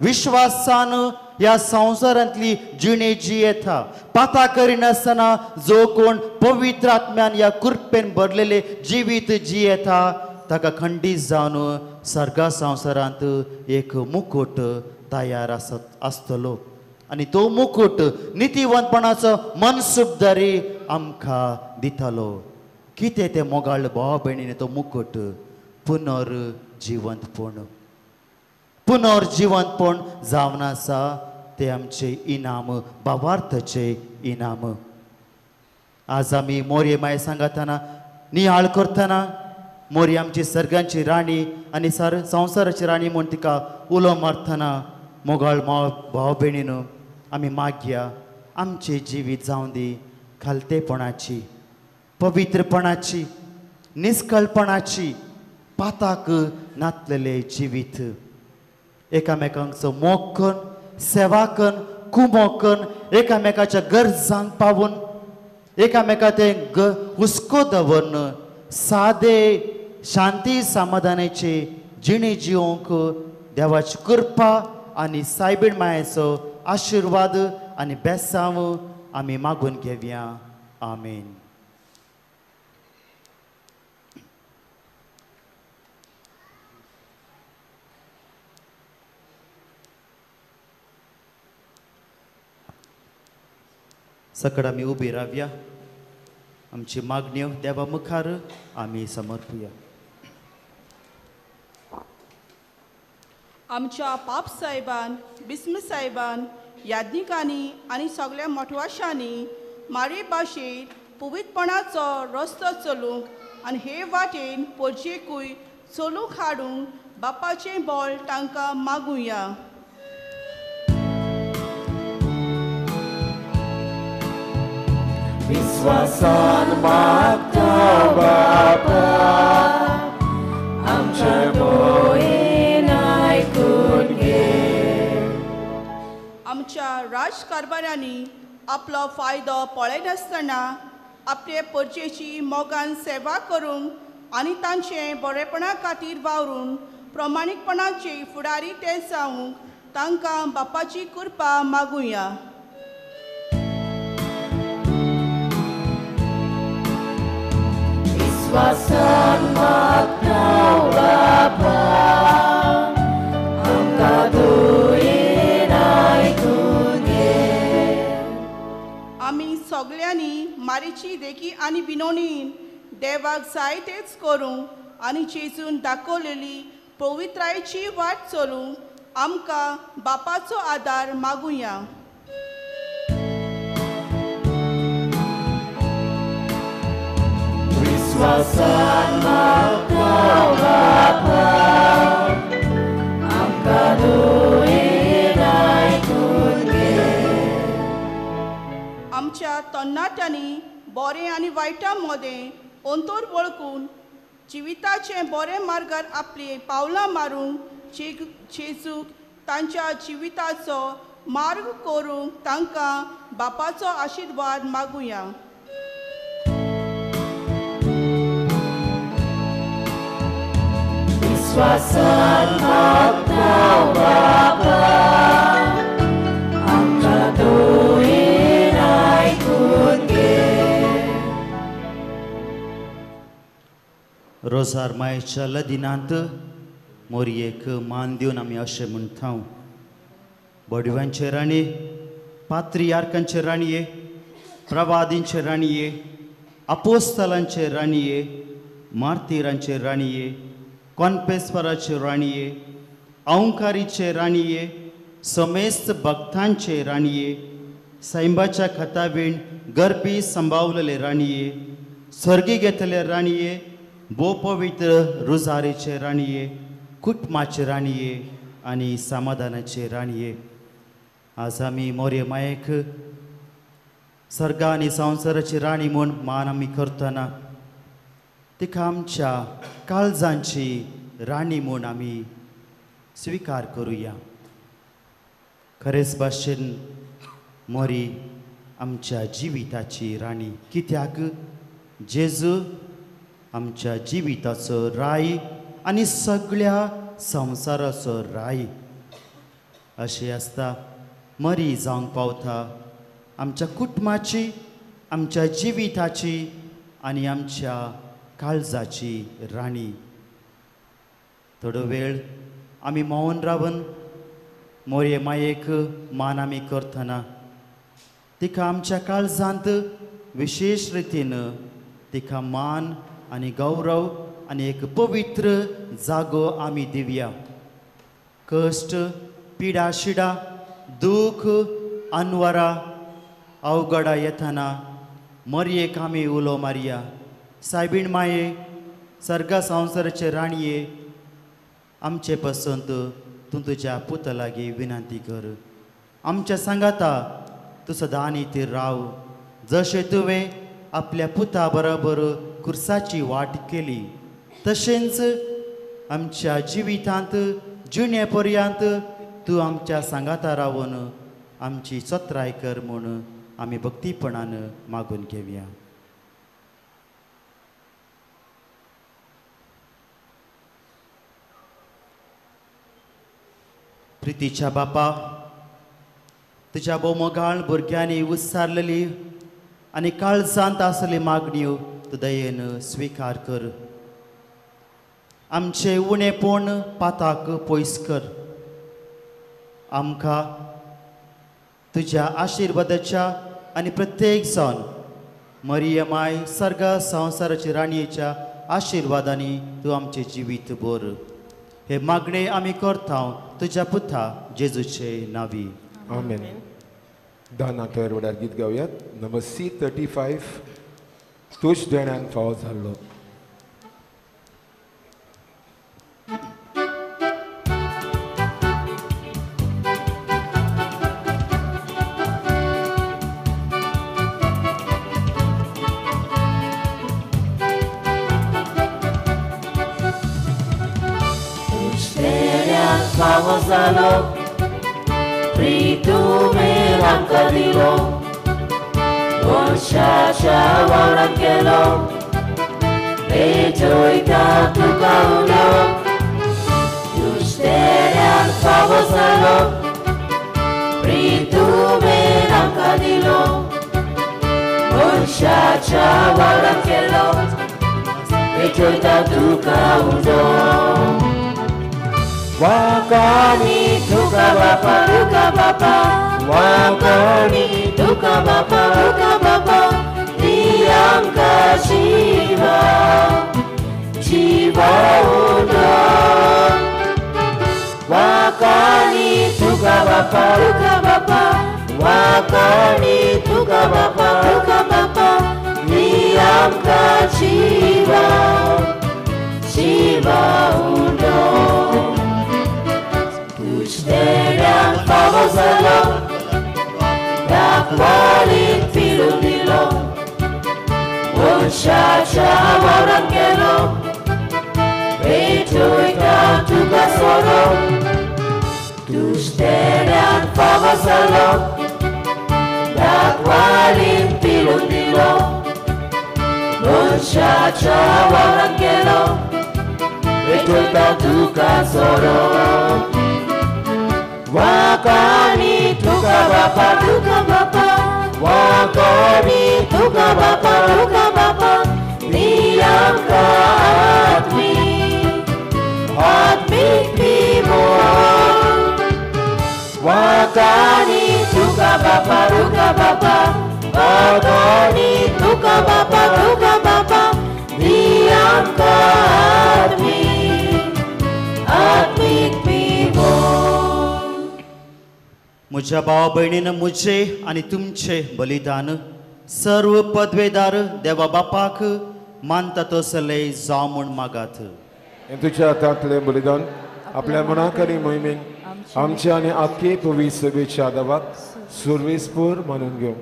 विश्वासान ह्या संवसारांतली जिणे जियेता, पाता करिनासतना जो कोण पवित्र आत्म्यान ह्या कृपेन भरलेले जिवीत जियेता ताका खंडीत जावन सर्गा संवसारांत एक मुकूट तयार आसतलो आनी तो मुकूट नितीवंतपणाचो मनसुबदारी आमकां दितलो. कितें तें मोगाळ भाव भयणीन तो मुकूट पुनर्जिवंतपण, पुनर्जिवंतपण जावन आसा ते आमचे इनाम, भावार्थाचे इनाम. आज आमी मोरये माय सांगतना नियाळ करतना मोरी आमची सर्गांची राणी आनी संवसाराची राणी म्हूण तिका उलो मारतना मोगाळ भाव भयणीन आमी मागया आमचें जिवीत जावं दी खालतेपणाची, पवित्रपणाची, निस्कळपणाची, पाताक नातलेलें जिवीत. एकामेकांचो मोग करून, सेवा करून, कुमोक करून, एकामेकाच्या गरजांक पावून, एकामेका ते हुस्को दवरून सादे शांती समाधानाचे जिणे जिवंक देवाची कृपा आनी सायबीण मायेचो आशिर्वाद आनी बेसांव आमी मागून घेवया. आमेन. सकड आमी उबी रावया, आमची मागण्यो देवा मुखार आमी समर्पुया। आमच्या पाप साहेबान, बिस्म साहेबान, याज्ञिकांनी आनी सगळ्या मठवाशांनी मारी भाशेन पवित्रपणाचो रस्तो चलूंक आनी हे वाटेन पोरजेकूय चलूंक हाडूंक बापाचें बळ तांकां मागुया। विश्वासान मागता बापा आमचे मोयेन आयकून घे। आमच्या राजकारभारांनी आपलो फायदो पळयनासतना आपले परजेची मोगान सेवा करूंक आनी तांचे बरेपणा खातीर वावरून प्रमाणीकपणाचे फुडारी ते जावंक तांकां बापाची कृपा मागुया। विश्वासान मागता बापा आमकां दुयेन आयकून घे। आमी सगल्यांनी मारीची देखी आनी विनोणीन देवाक जाय तेच करूंक आनी जेजून दाखवलेली पवित्रायेची वाट चलूंक आमकां बापाचो आदार मागुया। विश्वासान मागता बापा आमकां दुयेन आयकून घे। आमच्या तरणाट्यांनी बरें आनी वायटा मदें अंतर वळखून जिविताचे बरे मार्गार आपली पावलां मारूंक जेजूक तांच्या जिविताचो मार्ग करूंक तांकां बापाचो आशिर्वाद मागुया। विश्वासान मागता बापा आमकां दुयेन आयकून घे। रोजार मायेच्या लदिनांत मोरयेक मान दिवन आमी अशें म्हणटा, बडव्यांचे राणी, पात्रियार्कांचे राणये, प्रवादींचे राणये, अपोस्तलांचे राणये, मार्तिरांचे राणये, कॉन्पेस्वराचे राणये, औंकारीचे राणये, समेस्त भक्तांचे राणये, सैंबाच्या खतावीण गर्भी संभावलेले राणये, स्वर्गी घेतले राणये, भोपवित्र रुजारीचे राणये, कुटुंबाचे राणये आनी समाधानाचे राणये। आज आमी मोरये मायेक सर्गा आनी संवसाराची राणी म्हूण मान आमी करतना तिका आमच्या काळजांची राणी म्हूण आमी स्विकार करुया। खरेंच भाशेन मोरी आमच्या जिविताची राणी, कित्याक जेजू आमच्या जिविताचो राय आनी सगळ्या संवसाराचो राय अशें आसता। मरी जावंक पावता आमच्या कुटुंबाची, आमच्या जिविताची आनी आमच्या काळजाची राणी। थोडो वेळ आमी मौन रावन मोरये मायेक मान आमी करतना तिका आमच्या काळजांत विशेश रितीन तिका मान आनी गौरव आनी एक पवित्र जागो आमी दिवया। कश्ट, पिडा शिडा, दूख, अनवरा, अवघडा येतना मरयेक आमी उलो मारया, सायबीण माये, सर्गा संवसाराचे राणये, आमचे पसंत तूं तुज्या पुता लागीं विनंती कर। आमच्या सांगाता तूं सदां आनी ती राव, जशें तुवें आपल्या पुता बरोबर कुर्साची वाट केली तशेंच आमच्या जिवितांत जिणे पर्यंत तूं आमच्या सांगाता रावन आमची चत्राय कर म्हूण आमी भक्तीपणान मागून घेवया। प्रितीच्या बापा, तुज्या भोवमोगाळ भुरग्यांनी उत्सारलेली आनी काळजांत आसली मागण्यो तूं दयेन स्विकार कर। आमचे उणेपण पाताक पयस कर। आमकां तुज्या आशिर्वादाच्या आनी प्रत्येक जाण मरिया माय सर्गा संवसाराची राणयेच्या आशिर्वादांनी तूं आमचें जिवीत भर. हे मागणे आमी करता तुज्या पुता जेजूचे नांवी. आमेन. दाना तयार वडार गीत गावयात नंबर C35 तुज देण्यांक फावो जाल्लो. फावो जालो प्रितुमेर आमकां दिलो मनशाच्या वावरान केलो पेटयता तुका उलो. तुजतेल्यान फावो जालो प्रितुमेर आमकां दिलो मनशाच्या वावरान केलो पेटयता तुका उलो. Wakani tuka bapa tuka bapa wakani tuka bapa tuka bapa diamka jiwa jiwa uno. Wakani tuka bapa tuka bapa wakani tuka bapa tuka bapa diamka jiwa jiwa uno. Tužderjan फावो जालो दाखवालीन फिरून दिलो मनशाच्या वावरान केलो पेटयता तुका सोरो. तुजतेल्यान फावो जालो दाखवालीन फिरून दिलो मनशाच्या वावरान केलो पेटयता तुका सोरो. Wakani tuka bapa tuka bapa wakani tuka bapa tuka bapa diamka atmik atmik pimon. Wakani tuka bapa tuka bapa wakani tuka bapa tuka bapa diamka atmik atmik pimon. म्हज्या भावा भयणीन म्हजें आनी तुमचें बलिदान सर्व पदवेदार देवा बापाक मानता तसलें जावं म्हूण मागात. तुज्या हातांतलें बलिदान आपल्या मनाक आनी मोहिमेन आमच्या आनी आख्खे पवित्र सभेच्या देवाक सुरवेसपूर मानून घेवं.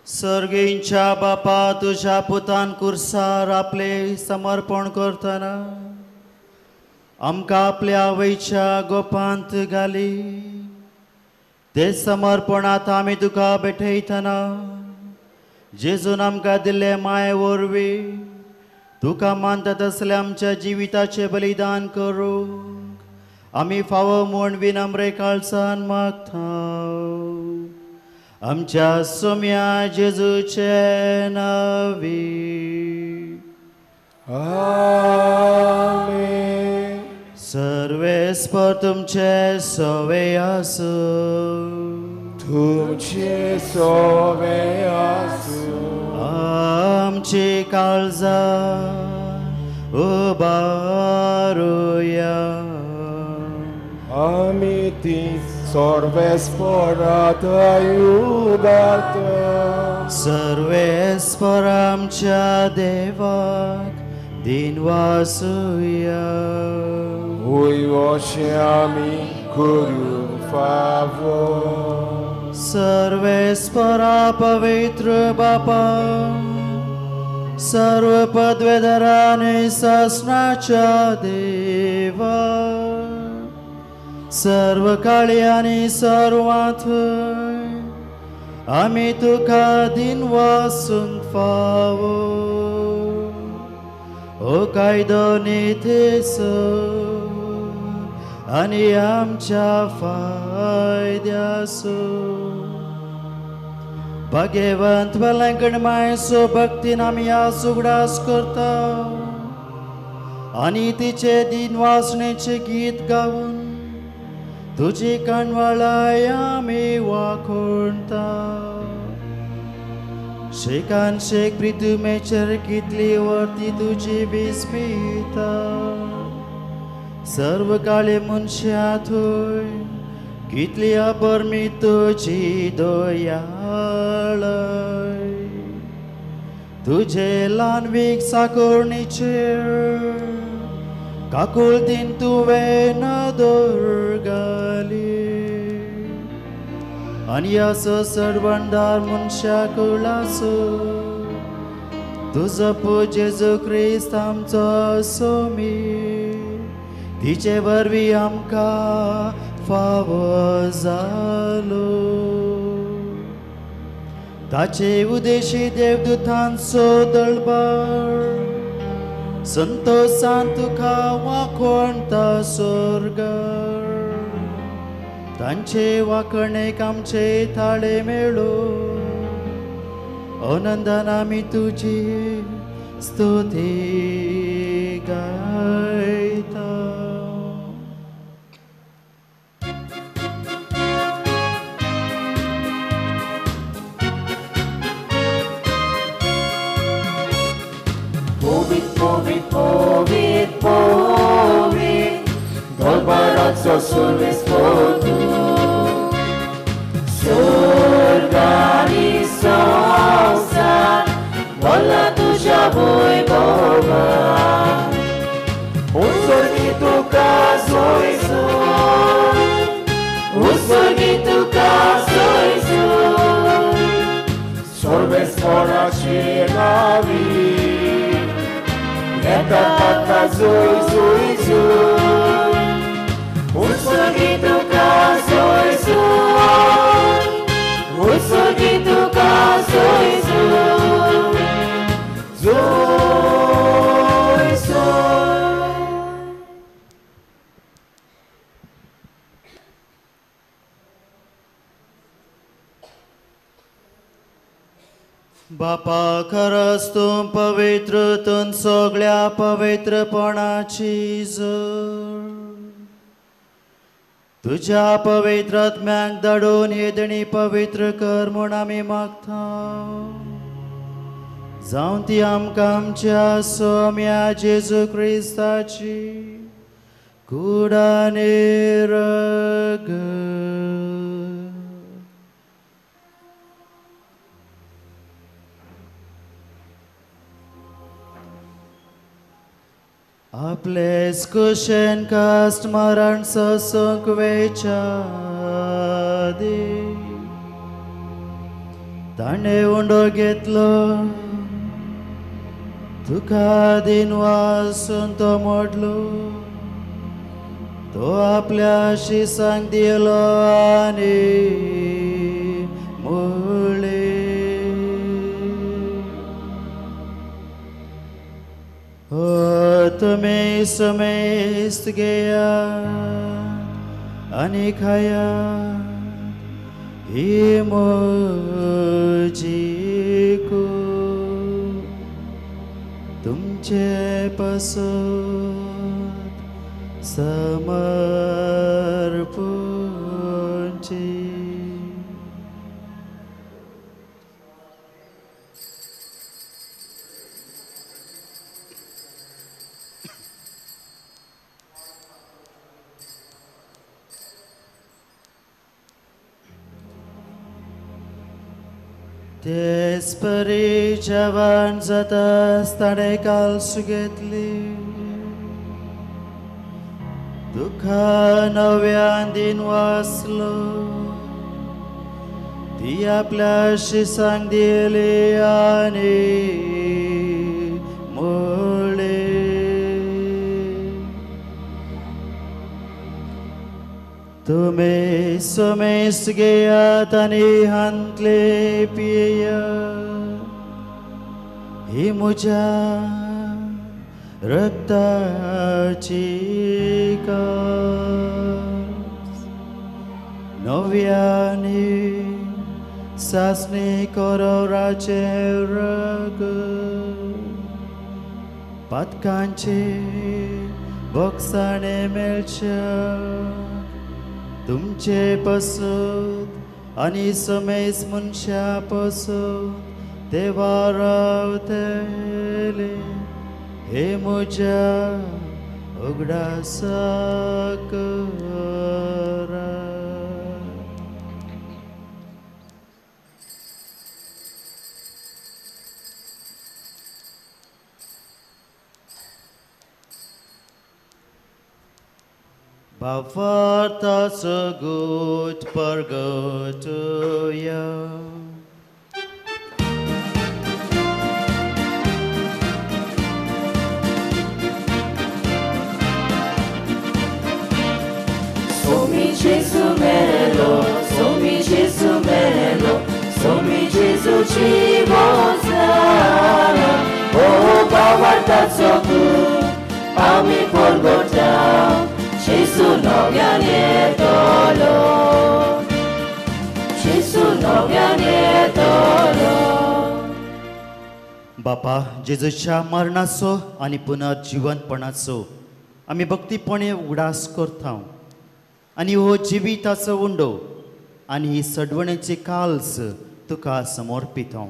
सर्गींच्या बापा तुज्या पुतान कुर्सार आपलें समर्पण करतना आमकां आपल्या आवयच्या गोपांत घाली. ते समर्पण आतां आमी तुका भेटयतना जेजून आमकां दिल्ले माये वरवीं तुका मानता तसलें आमच्या जिविताचें बलिदान करूंक आमी फावो म्हूण विनम्र काळजान मागता. आमच्या सोम्या जेजूचे नांवी. आमेन. सर्वेस्पर तुमचे सवे आसूं. तुमचे सवे आसूं. आमची काळजां उबारुया. आमी ती सर्वेस्परात उबारता. सर्वेस्पर आमच्या देवाक दिनवासुया. वय आमी करूंक फावो. सर्वेस्परा पवित्र बापा सर्व पदवेधराने सासनाच्या देवा सर्व काळी आनी सर्वांत आमी तुका दिनवासूंक फावो. ओ कायदो नितेचो आनी आमच्या फायद्याचो भगवंत वेलंकण मायसो भक्तीन आमी आज उगडास करता आनी तिचे दिनवासणेचें गीत गावन तुजी काणवाळाय आमी वाखोणता. शेकान शेक प्रितुमेचेर कितली वर्ती तुजी विस्मिता सर्व काळे मनशा थंय कितली अपरमीत तुजी दयाळय तुजे ल्हानवीक साकोरणीचेर काकुळतीन तुवें नदर घाली आनी असो सर्वंदार मनशा कुळासो तुजो पूत जेजू क्रिस्त आमचो सोमी तिचे वरवीं आमकां फावो जालो ताचे उदेशी देवदूतांचो दळबर संतोसान तुका वाकोणता स्वर्गार तांचे वाकणेक आमचे थाळे मेळो आनंदान आमी तुजी स्तुती गायता. Povit, povit, povit, povit, Dolbaraco survespodu. Surgani संसार, बोला तुझ्या वैभवान. उत्सर्गी तुका सोयसून, उत्सर्गी तुका सोयसून, सर्वेस्पराचे नावी. Eta tata zoi zoi zoi, utsorgi tuka zoi zoi, utsorgi tuka zoi zoi, zoi zoi. बापा खरंच तूं पवित्र तूं सगळ्या पवित्रपणाची जोड तुज्या पवित्र आत्म्याक धाडून हे देणी पवित्र कर म्हूण आमी मागता. जावं ती आमकां आमच्या सोम्या जेजू क्रिस्ताची कूड आनी रगत. आपलेच कुशेन कास्ट मरण सोसूंक वेच्या आदीं ताणें उंडो घेतलो तुका दिन वासून तो मोडलो तो आपल्या शिसांक दिलो आनी म्हणलें, ओ तुमी समेस्त घेयात आनी खायात ही म्हजी कूड तुमचे पासत समर्पूंची. तेच परी जेवण जाताच ताणें कालस घेतली दुखा नव्यान दिन वाचलो ती आपल्या शिसांक दिली आनी म्हणलें, तुमी समेस्त घेयात आनी हांतले पियेयात ही म्हज्या रक्ताची कास नव्यानी सासणी करोराचें रगत पातकांचे बोगसाणे मेळच्या तुमचे पसत आनी समेस्त मनशा पसत देवा रावतले हे म्हज्या उगडासाक करा. भावार्थाचो गूट परगटुया. Somi Gesù melo, Somi Gesù melo, Somi Gesù ci mozana. Oh भावार्थाचो गूट आमी परगटा, Gesù नव्यान येतलो, Gesù नव्यान येतलो. बापा, जेजूच्या मरणाचो आनी पुनर्जिवंतपणाचो आमी भक्तीपणे उगडास करता आनी हो जिविताचो उंडो आनी ही सडवणेची काल्स तुका समर्पिता.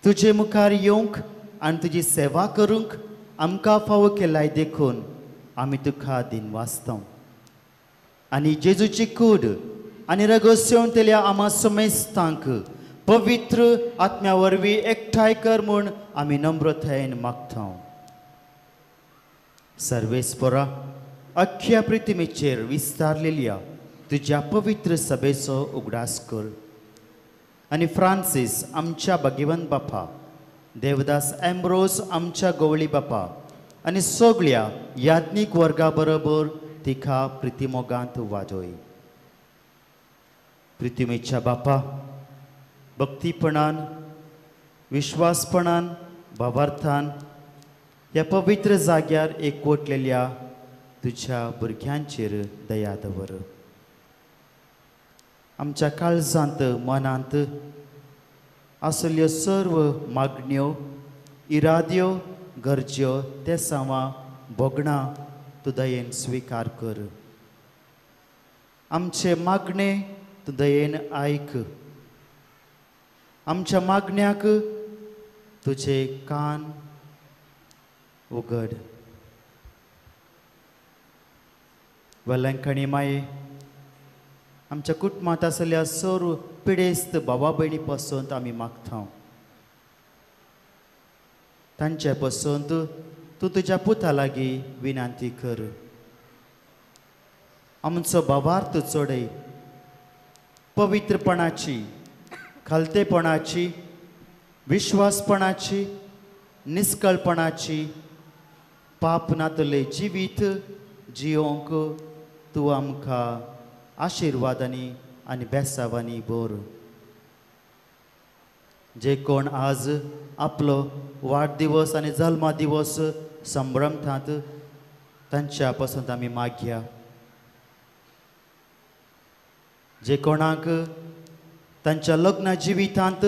तुजे मुखार येवंक आनी तुजी सेवा करूंक आमकां फावो केलाय देखून आमी तुका दिनवासता. आनी जेजूची कूड आनी रगोसेवंतल्या आमा समेस्तांक पवित्र आत्म्या वरवीं एकठांय कर म्हूण आमी नम्रतायेन मागता. सर्वेस्परा, अख्ख्या पृथ्वीचेर विस्तारलेल्या तुज्या पवित्र सभेचो उगडास कर आनी फ्रांसीस आमच्या भगिवंत बापा, देवदास एम्ब्रोज आमच्या गवळी बापा आनी सगळ्या याज्ञीक वर्गा बरोबर तिका प्रितिमोगांत वाजोय. प्रितिमेच्या बापा, भक्तीपणान, विश्वासपणान, भावार्थान ह्या पवित्र जाग्यार एकवटलेल्या तुज्या भुरग्यांचेर दया दवर. आमच्या काळजांत, मनांत आसल्यो सर्व मागण्यो, इराद्यो, गरज्यो, तेसांवां, भोगणां तूं दयेन स्विकार कर. आमचे मागणे तूं दयेन आयक. आमच्या मागण्याक तुजे कान उगड. वेलंकणी माये, आमच्या कुटुंबांत आसल्या सर्व पिडेस्त बाबा भयणी पसून आमी मागता. तांचे पसून तूं तुज्या पुता लागीं विनंती कर. आमचो भावार्थ चडय, पवित्रपणाची, खालतेपणाची, विश्वासपणाची, निस्कळपणाची, पाप नातले जिवीत जियोंक तूं आमकां आशिर्वादांनी आनी बेसावांनी भर. जे कोण आज आपलो वाडदिवस आनी जल्मा दिवस संभ्रमतात तांच्या पसून आमी मागया. जे कोणाक तांच्या लग्न जिवितांत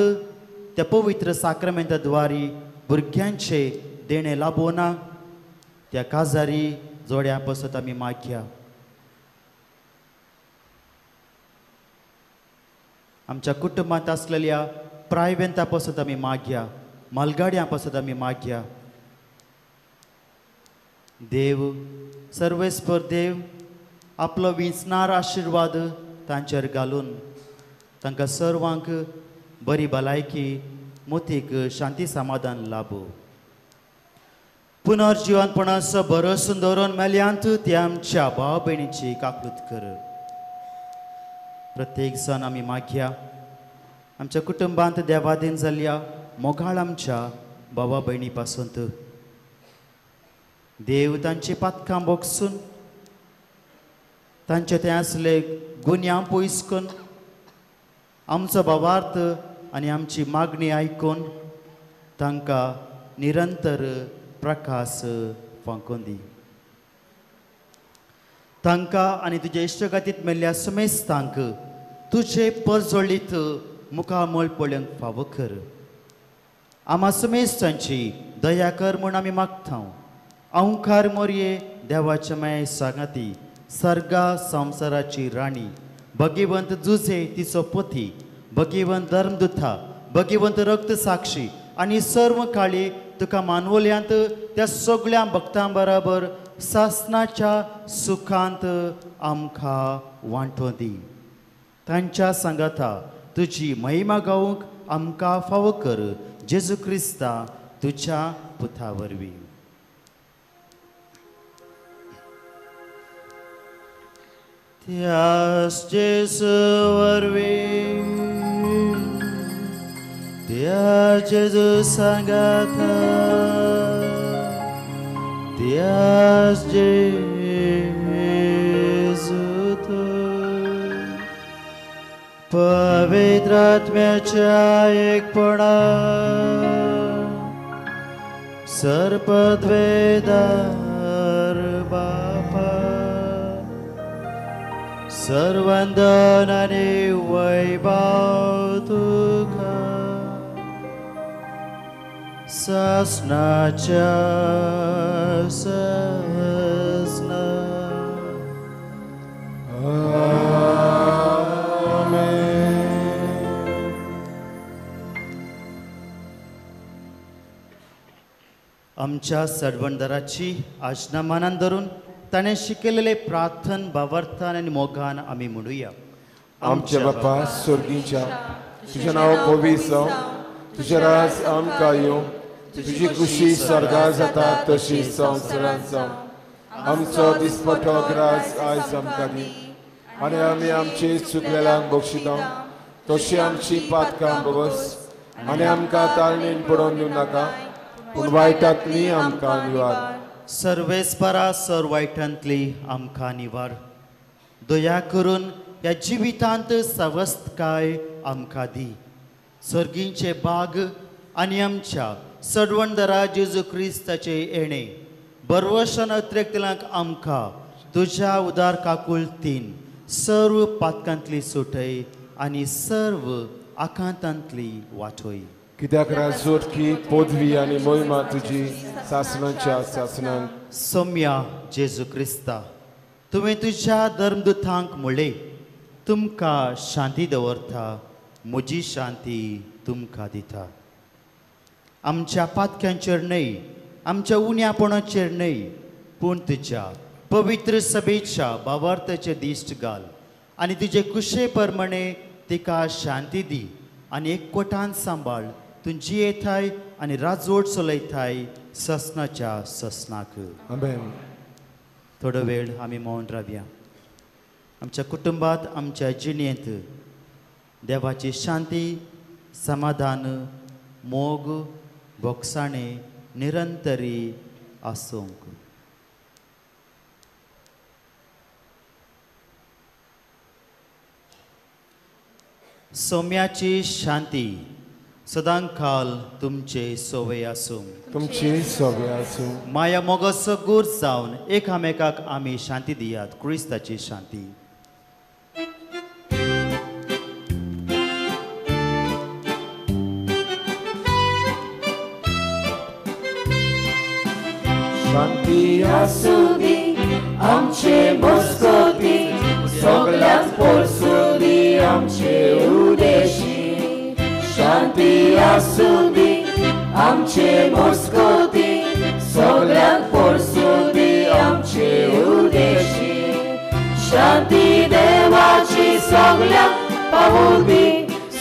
त्या पवित्र साक्रमेंता द्वारी भुरग्यांचे देणें लाभोना त्या काजारी जोड्या पसत आमी मागया. आमच्या कुटुंबांत आसलेल्या प्रायवेंता पसत आमी मागया, मालगाड्यां पसत आमी मागया. देव सर्वेस्पर देव आपलो विंचणार आशिर्वाद तांचेर घालून तांकां सर्वांक बरी भलायकी, मोतीक शांती समाधान लाभो. पुनर्जिवनपणाचो भरोसो दवरून मेल्यांत ते आमच्या भाव भयणीची काकूत कर. प्रत्येक जाण आमी मागया आमच्या कुटुंबांत देवादीन जाल्ल्या मोगाळ आमच्या भावा भयणी पासून देव तांची पातकां बोगसून तांचे ते आसले गुन्यांव पयस करून आमचो भावार्थ आनी आमची मागणी आयकून तांकां निरंतर प्रकाश फांकून दी. तांकां आनी तुजे इश्टगातीत मेल्ल्या समेस्तांक तुजे परजळीत मुखामळ पळोवंक फावो कर. आमा समेस्तांची दया कर म्हूण आमी मागता. अंकार मोरये देवाच्या माये सांगाती सर्गा संवसाराची राणी, भगवंत जुझे तिचो पती, भगवंत धर्मदुता, भगवंत रक्त साक्षी आनी सर्व काळी तुका मानवल्यांत त्या सगळ्या भक्तां बराबर सासनाच्या सुखांत आमकां वांटो दी. तांच्या सांगाता तुजी महिमा गावंक आमकां फावो कर, जेजू क्रिस्ता तुज्या पुता वरवीं. त्यास जेजू वरवीं, त्या जेजू सांगाता, त्यास जेजू तूं पवित्र आत्म्याच्या एकपणान सर्पद्वेदार बापा सर्वंदन आनी वैभव तुका सासनाच्या सासना. आमच्या सरवणदाराची आज्ञा मानान धरून ताणें शिकयलेले प्रार्थन भावार्थान आनी मोगान आमी म्हणुया. आमच्या बापा स्वर्गीच्या, तुजें नांव पवित्र जावं, तुजें राज आमकां येवं, तुजी खुशी स्वर्गार जाता तशी संवसारांत जावं. आमचो दिसपटो ग्रास आयज आमकां दी आनी आमी आमची चुकलेल्यांक बक्षिता तशी आमची पातकां बगस आनी आमकां ताळणेन पडोवन दिवं नाका, पूण वायटांतली आमकां निवार. सर्वेस्परा सर वायटांतली आमकां निवार. दया करून ह्या जिवितांत सवस्तकाय आमकां दी. सर्गींचे बाग आनी आमच्या सरवणदारा जेजू क्रिस्ताचे येणे बरवशन अत्रेकतल्यांक आमकां तुज्या उदार काकुळतीन सर्व पातकांतली सुटय आनी सर्व आकांतांतली वाटय. कित्याक राजवटकी पदवी आनी मोहिमा तुजी सासणाच्या सासणांक. सोम्या जेजू क्रिस्ता, तुवें तुज्या धर्मदुतांक म्हणलें, तुमकां शांती दवरता, म्हजी शांती तुमकां दिता. आमच्या पातक्यांचेर न्हय, आमच्या उण्यापणाचेर न्हय, पूण तुज्या पवित्र सभेच्या भावार्थाचे दिश्ट घाल आनी तुजे कुशे प्रमाणे तिका शांती दी आनी एकवटान सांबाळ. तूं जियेताय आनी राजवट चलयताय ससनाच्या ससनाक. आमेन. थोडो वेळ आमी मौन रावया. आमच्या कुटुंबात, आमच्या जिणेंत देवाची शांती, समाधान, मोग, भोगसाणे निरंतरी आसूंक. सोम्याची शांती सदांकाल तुमचे सोवे आसूं. तुमची सोवे आसूं. माया मोगाचो गूर जावन एकामेकाक आमी शांती दियात. क्रिस्ताची शांती. शांती आसूं दी आमचे मस्कती, सगळ्यांत पोरसूं दी आमचे उदेशी. शांती आसूं दी आमचे मस्कती, सगळ्यांत पोरसूं दी आमचे उदेशी. शांती देवाची सगळ्यांक पावूं दी,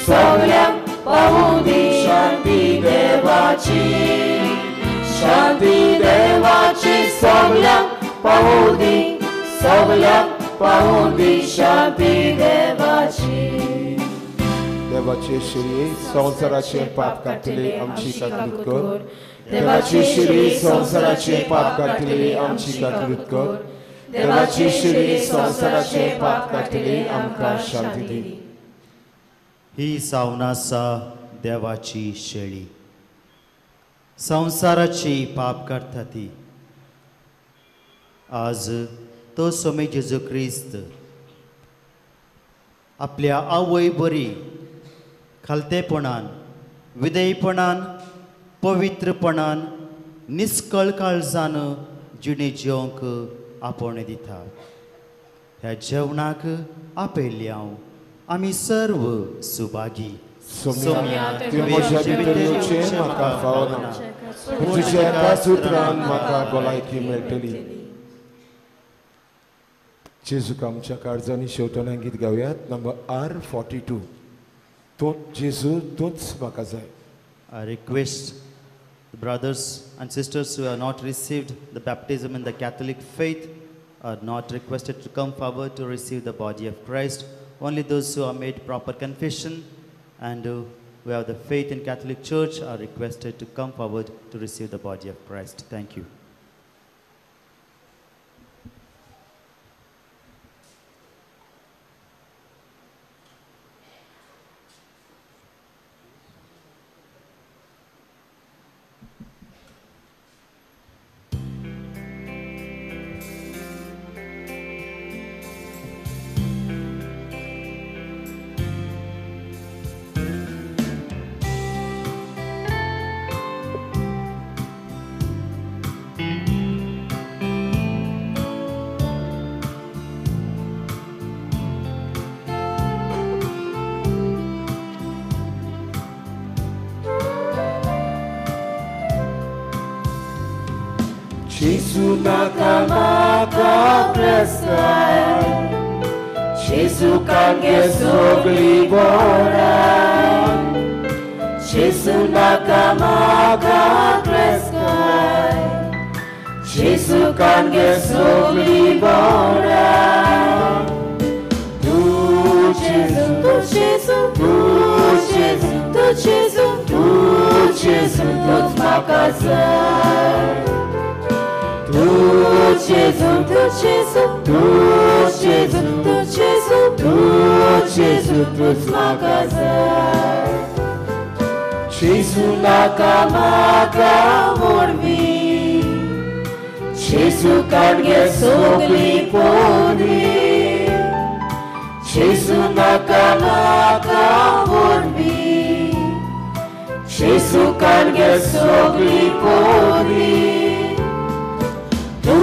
सगळ्यांक पावूं दी शांती देवाची. शांती देवाची सगळ्यांक पावूं दी, सगळ्यांक पावूं दी शांती देवाची. देवाचे शिरी संवसाराचे पाप काडटले आमची काकूत कर. देवाची शिरी संवसाराचे पाप काडटले आमची काकूत कर. देवाची शिरी संवसाराचे पाप काडटले आमकां शांती दी. ही जावन आसा देवाची शेळी, संवसाराची पाप काडटा ती. आज तो सोमे जेजू क्रिस्त आपल्या आवय बरी खालतेपणान, विधेयपणान, पवित्रपणान, निस्कळ काळजान जिणे जेवंक आपोवणें दिता. ह्या जेवणाक आपयल्ल्या आमी सर्व सुभागी. सोम्या तुवें म्हज्या भितर येवचें म्हाका फावना, पूण तुज्या एकाच उतरान म्हाका भलायकी मेळटली. जेजूक आमच्या काळजांनी शेवटना गीत गावयात नंबर R42. तूं जेजू तूंच म्हाका जाय. I request the brothers and sisters who have not received the baptism in the Catholic faith are not requested to come forward to receive the body of Christ. Only those who have made proper confession and who have the faith in Catholic Church are requested to come forward to receive the body of Christ. Thank you. Jesu naka maka prestai, Jesu kange sogli borai, Jesu naka maka prestai, Jesu kange sogli borai. Tu Jesu, tu Jesu, tu Jesu, tu Jesu, tu Jesu, tu maka zai. Tu Jesu, tu Jesu, tu Jesu, tu Jesu, tu Jesu, tu maka zai. Jesu naka maka morvi, Jesu kange sogli podi, Jesu naka maka morvi, Jesu kange sogli podi. Tu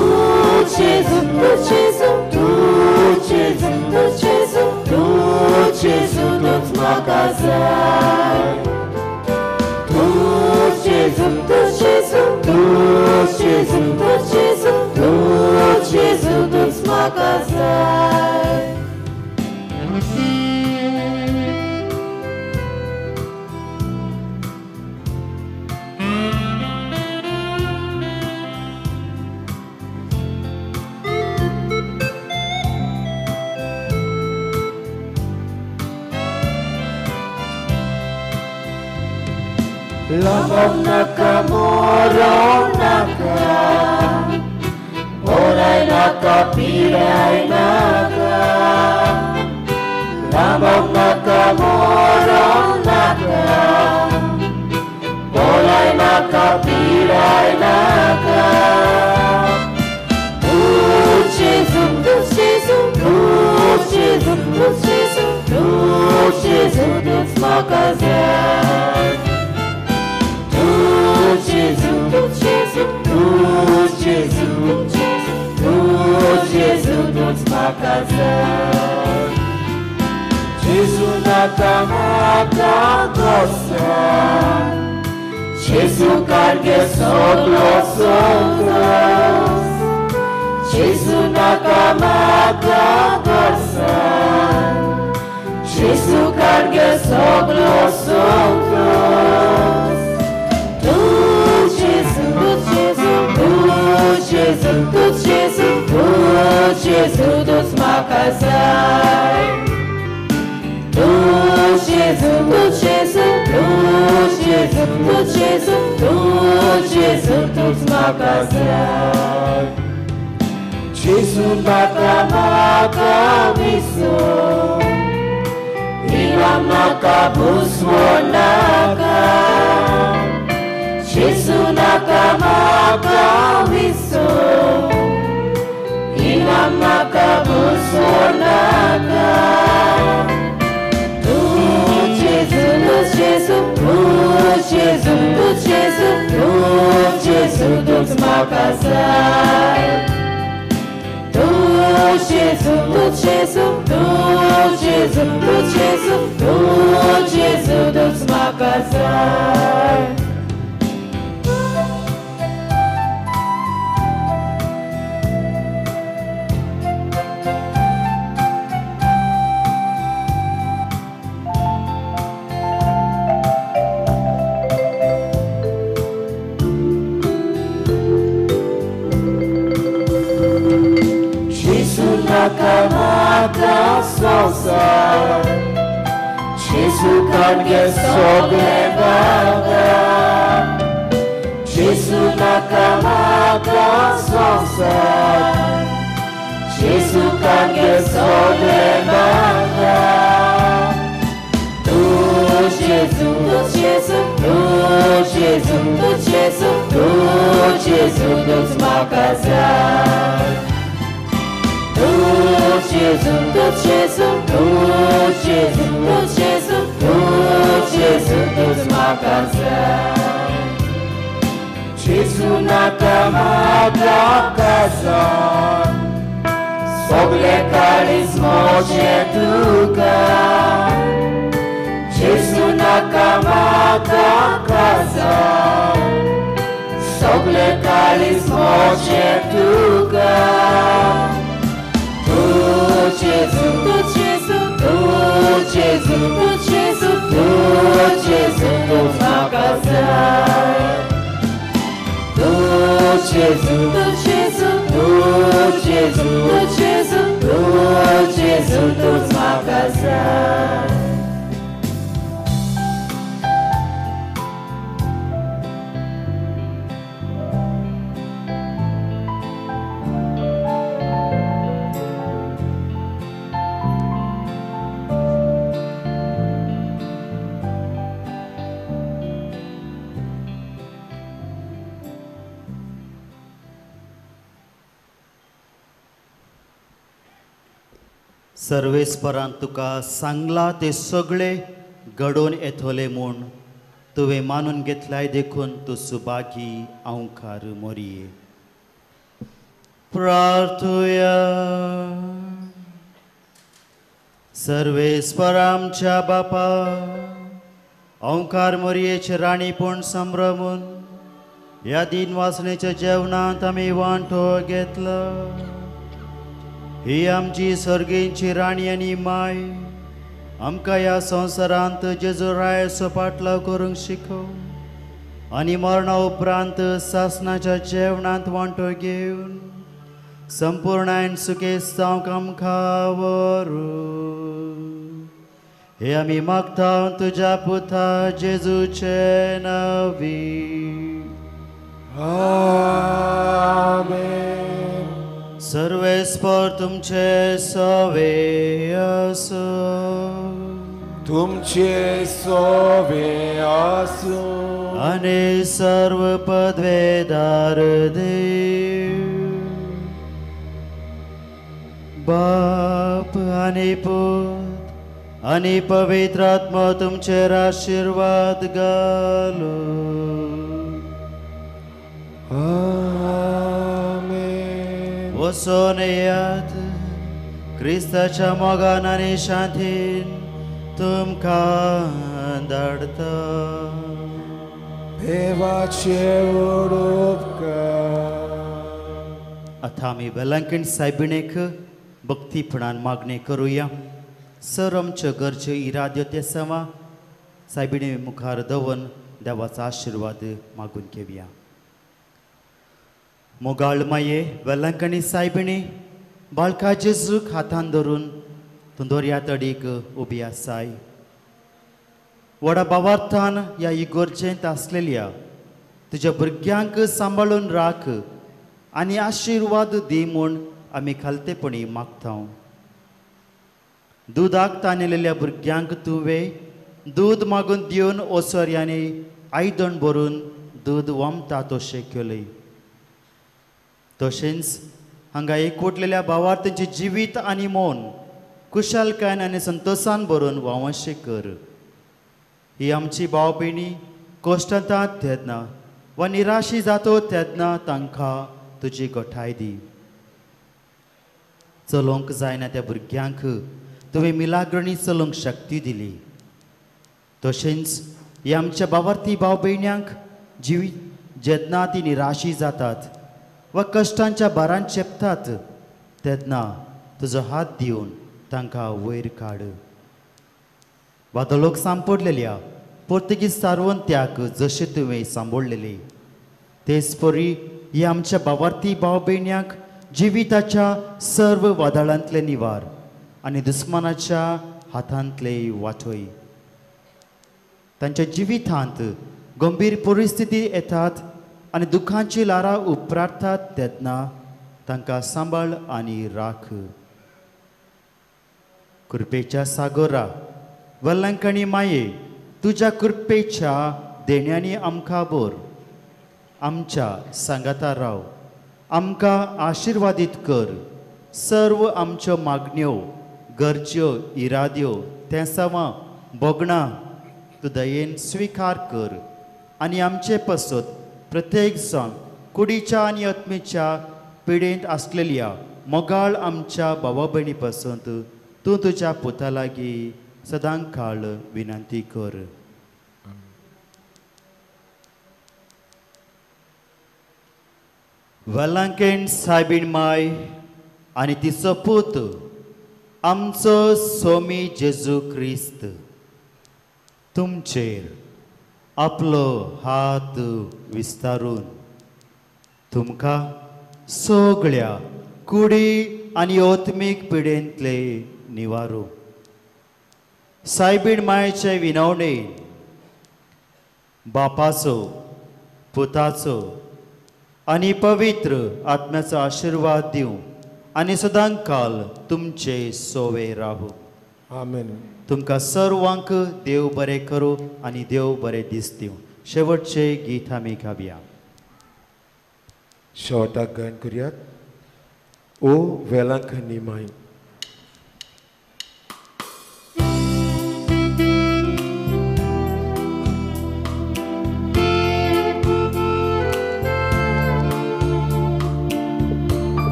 Jesu, tu Jesu, tu Jesu, tu Jesu, tu Jesu, tu maka zai. Tu Jesu, tu Jesu, tu Jesu, tu Jesu, tu Jesu, tu maka zai. Lamang nakamorong naka, Boray nakapiray naka. Lamang nakamorong naka, Boray nakapiray naka. Tu Jesu, tu Jesu, tu Jesu, tu Jesu, tu Jesu, tu maka zai. Tu Jesu, tu Jesu, tu Jesu, tu Jesu, tu maka zai. Jesu naka maka gosa, Jesu kange soglo soglos, Jesu naka maka gosa, Jesu kange soglo soglos. Tu Jesu, tu Jesu, tu Jesu, tu Jesu, tu Jesu, tu maka zai. Tu Jesu, tu Jesu, tu Jesu, tu Jesu, tu Jesu, tu maka zai. Jesu naka maka miso, Ilam naka buswo naka. Jesu naka maka wiso, Ilam naka buswo naka. Tu Jesu, tu Jesu, tu Jesu, tu Jesu, tu Jesu, tu maka zai. Tu Jesu, Jesu, tu Jesu, tu Jesu, tu Jesu, tu Jesu, तूच म्हाका जाय. Nakamata संसार Jesu kange sogle banga Jesu nakamata संसार Jesu kange sogle banga Tu Jesu, tu Jesu, tu Jesu, tu Jesu, tu Jesu, तूच म्हाका जाय. Tu Jesu, tu Jesu, tu Jesu, tu Jesu, tu Jesu, तूच म्हाका जाय. Jesu nakamata kasar सगळे काळीज म्हजें तुका Jesu nakamata kasar सगळे काळीज म्हजें तुका Tu Jesu, tu Jesu, tu Jesu, tu Jesu, tu Jesu, तूच म्हाका जाय. Tu Jesu, tu Jesu, tu Jesu, tu Jesu, tu Jesu, तूच म्हाका जाय. सर्वेस्परान तुका सांगला ते सगळे घडोवन येतले म्हूण तुवें मानून घेतलाय देखून तूं सुभागी अंवकार मोरये. प्रार्थुया. सर्वेस्पर आमच्या बापा अंवकार मोरयेचे राणीपण संभ्रमून ह्या दिन वासनेच्या जेवणांत आमी वांटो घेतला. ही आमची सर्गेंची राणी आनी माय आमकां ह्या संवसारांत जेजू रायाचो पाटलाव करूंक शिकोव आनी मरणा उपरांत सासणाच्या जेवणांत वांटो घेवन संपूर्णायन सुखेस्त जावंक आमकां व्हरूं. हे आमी मागता तुज्या पुता जेजूचे नांवी. आमेन. सर्वेस्पर तुमचे सवे आसूं तुमचे सवे आसूं आनी सर्व पदवेदार देव बाप आनी पूत आनी पवित्र आत्मो तुमचेर आशिर्वाद घालूं. वचोन येयात क्रिस्ताच्या मोगान आनी शांतीन तुमकां धाडटा. देवाचे उपकार. आतां आमी वेलांकण सायबिणेक भक्तीपणान मागणें करुया. सर आमच्यो गरज्यो इराद्यो ते सवा सायबिणे मुखार दवरून देवाचो आशिर्वाद मागून घेवया. मोगाळ माये वेलांकणी सायबिणी बाळका जेजूक हातान धरून तूं दर्या तडीक उबी आसाय. व्हडा भावार्थान ह्या इगोर्जेंत आसलेल्या तुज्या भुरग्यांक सांबाळून राख आनी आशिर्वाद दी म्हूण आमी खालतेपणी मागता. दुदाक तानेलेल्या भुरग्यांक तुवें दूद मागून दिवन ओसऱ्यांनी आयदन भरून दूद वमता तशें केलें. तशेंच हांगा एकवटलेल्या भावार्थांचें जिवीत आनी मौन कुशालकायेन आनी संतोशान भरून व्हांवशें कर. ही आमची भाव भयणी कश्टांत तेन्ना वा निराशी जातो तेन्ना तांकां तुजी गोठाय दी. चलोवंक जायना त्या भुरग्यांक तुवें मिलाग्रणी चलोवंक शक्ती दिली. तशेंच ह्या आमच्या बावार्थी भाव भयण्यांक जिवीत जेन्ना ती निराशी जातात वा कश्टांच्या भारान चेपतात तेन्ना तुजो हात दिवन तांकां वयर काड. वादळोक सांपडलेल्या पोर्तुगीज सारवंत्याक जशें तुवें सांबोळलेलें तेच परी ह्या आमच्या बावार्थी भाव भयण्यांक जिविताच्या सर्व वादळांतले निवार आनी दुस्मानाच्या हातांतले वाटय. तांच्या जिवितांत गंभीर परिस्थिती येतात आनी दुखांची ल्हारां उपराटतात तेन्ना तांकां सांबाळ आनी राख. कृपेच्या सागोरा वल्लंकणी माये तुज्या कृपेच्या देण्यांनी आमकां बोर. आमच्या सांगाता राव, आमकां आशिर्वादीत कर. सर्व आमच्यो मागण्यो, गरज्यो, इराद्यो, तेंसावां, भोगणां तूं दयेन स्विकार कर आनी आमचे पसत प्रत्येक जाण कुडीच्या आनी आत्मेच्या पिडेंत आसलेल्या मोगाळ आमच्या भावा भयणी पसंत तूं तुज्या पुता लागीं सदां काळ विनंती कर. वेलांकेण सायबीण माय आनी तिचो पूत आमचो स्वामी जेजू क्रिस्त तुमचेर आपलो हात विस्तारून तुमकां सगळ्या कुडी आनी आत्मीक पिडेंतले निवारू. सायबीण मायेचे विनवणेन बापाचो, पुताचो आनी पवित्र आत्म्याचो आशिर्वाद दिवं आनी सदां काल तुमचे सोवे रावूं. आमेन. तुमकां सर्वांक देव बरें करूं आनी देव बरें दीस दिवं. शेवटचे गीत आमी गावया. शेवटाक गायन करुयात ओ वेलांकनी माई.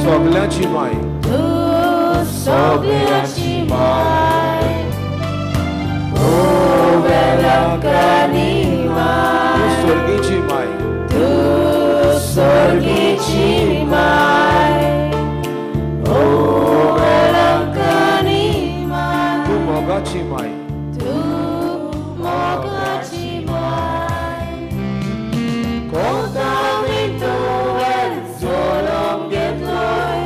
सगळ्याची माय, तूं सगळ्याची माय, ओ वेलांकनी माय, तूं स्वर्गीची माय, तूं स्वर्गीची माय, ओ वेलांकनी माय, तूं मोगाची माय, तूं मोगाची माय, कोंतावी तुवें जल्म घेतलोय.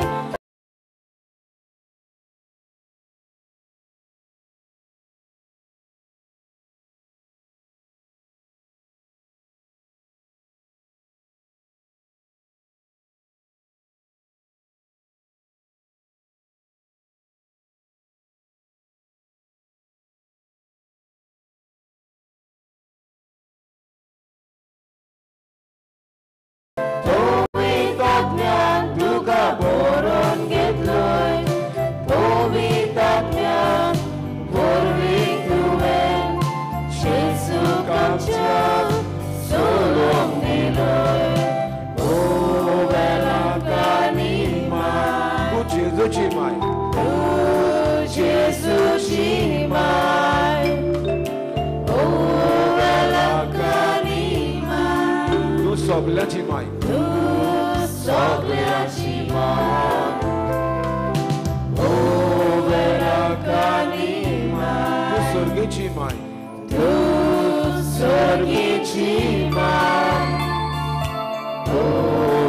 सगळ्याची माय, तूं सगळ्याची माय, ओ वेलांकनी माय, तूं स्वर्गीची माय, तूं स्वर्गीची माय, ओ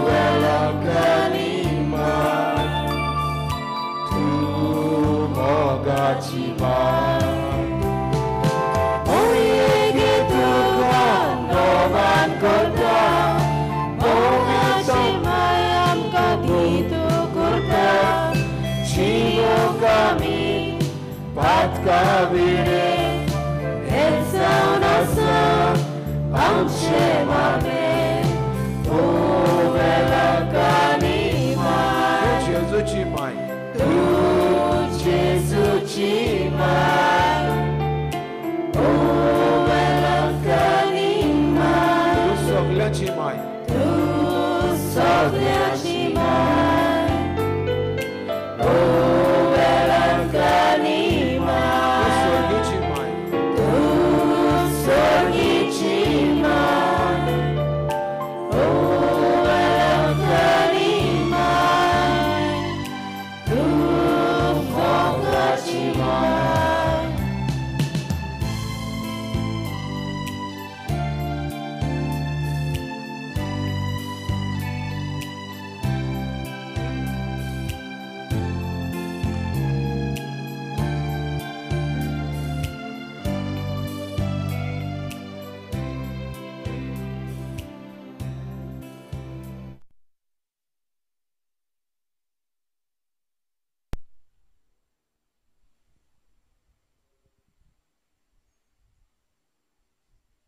वेलांकनी माय, तूं मोगाची माय. Patkavire, et saunasa, आमचे मागे.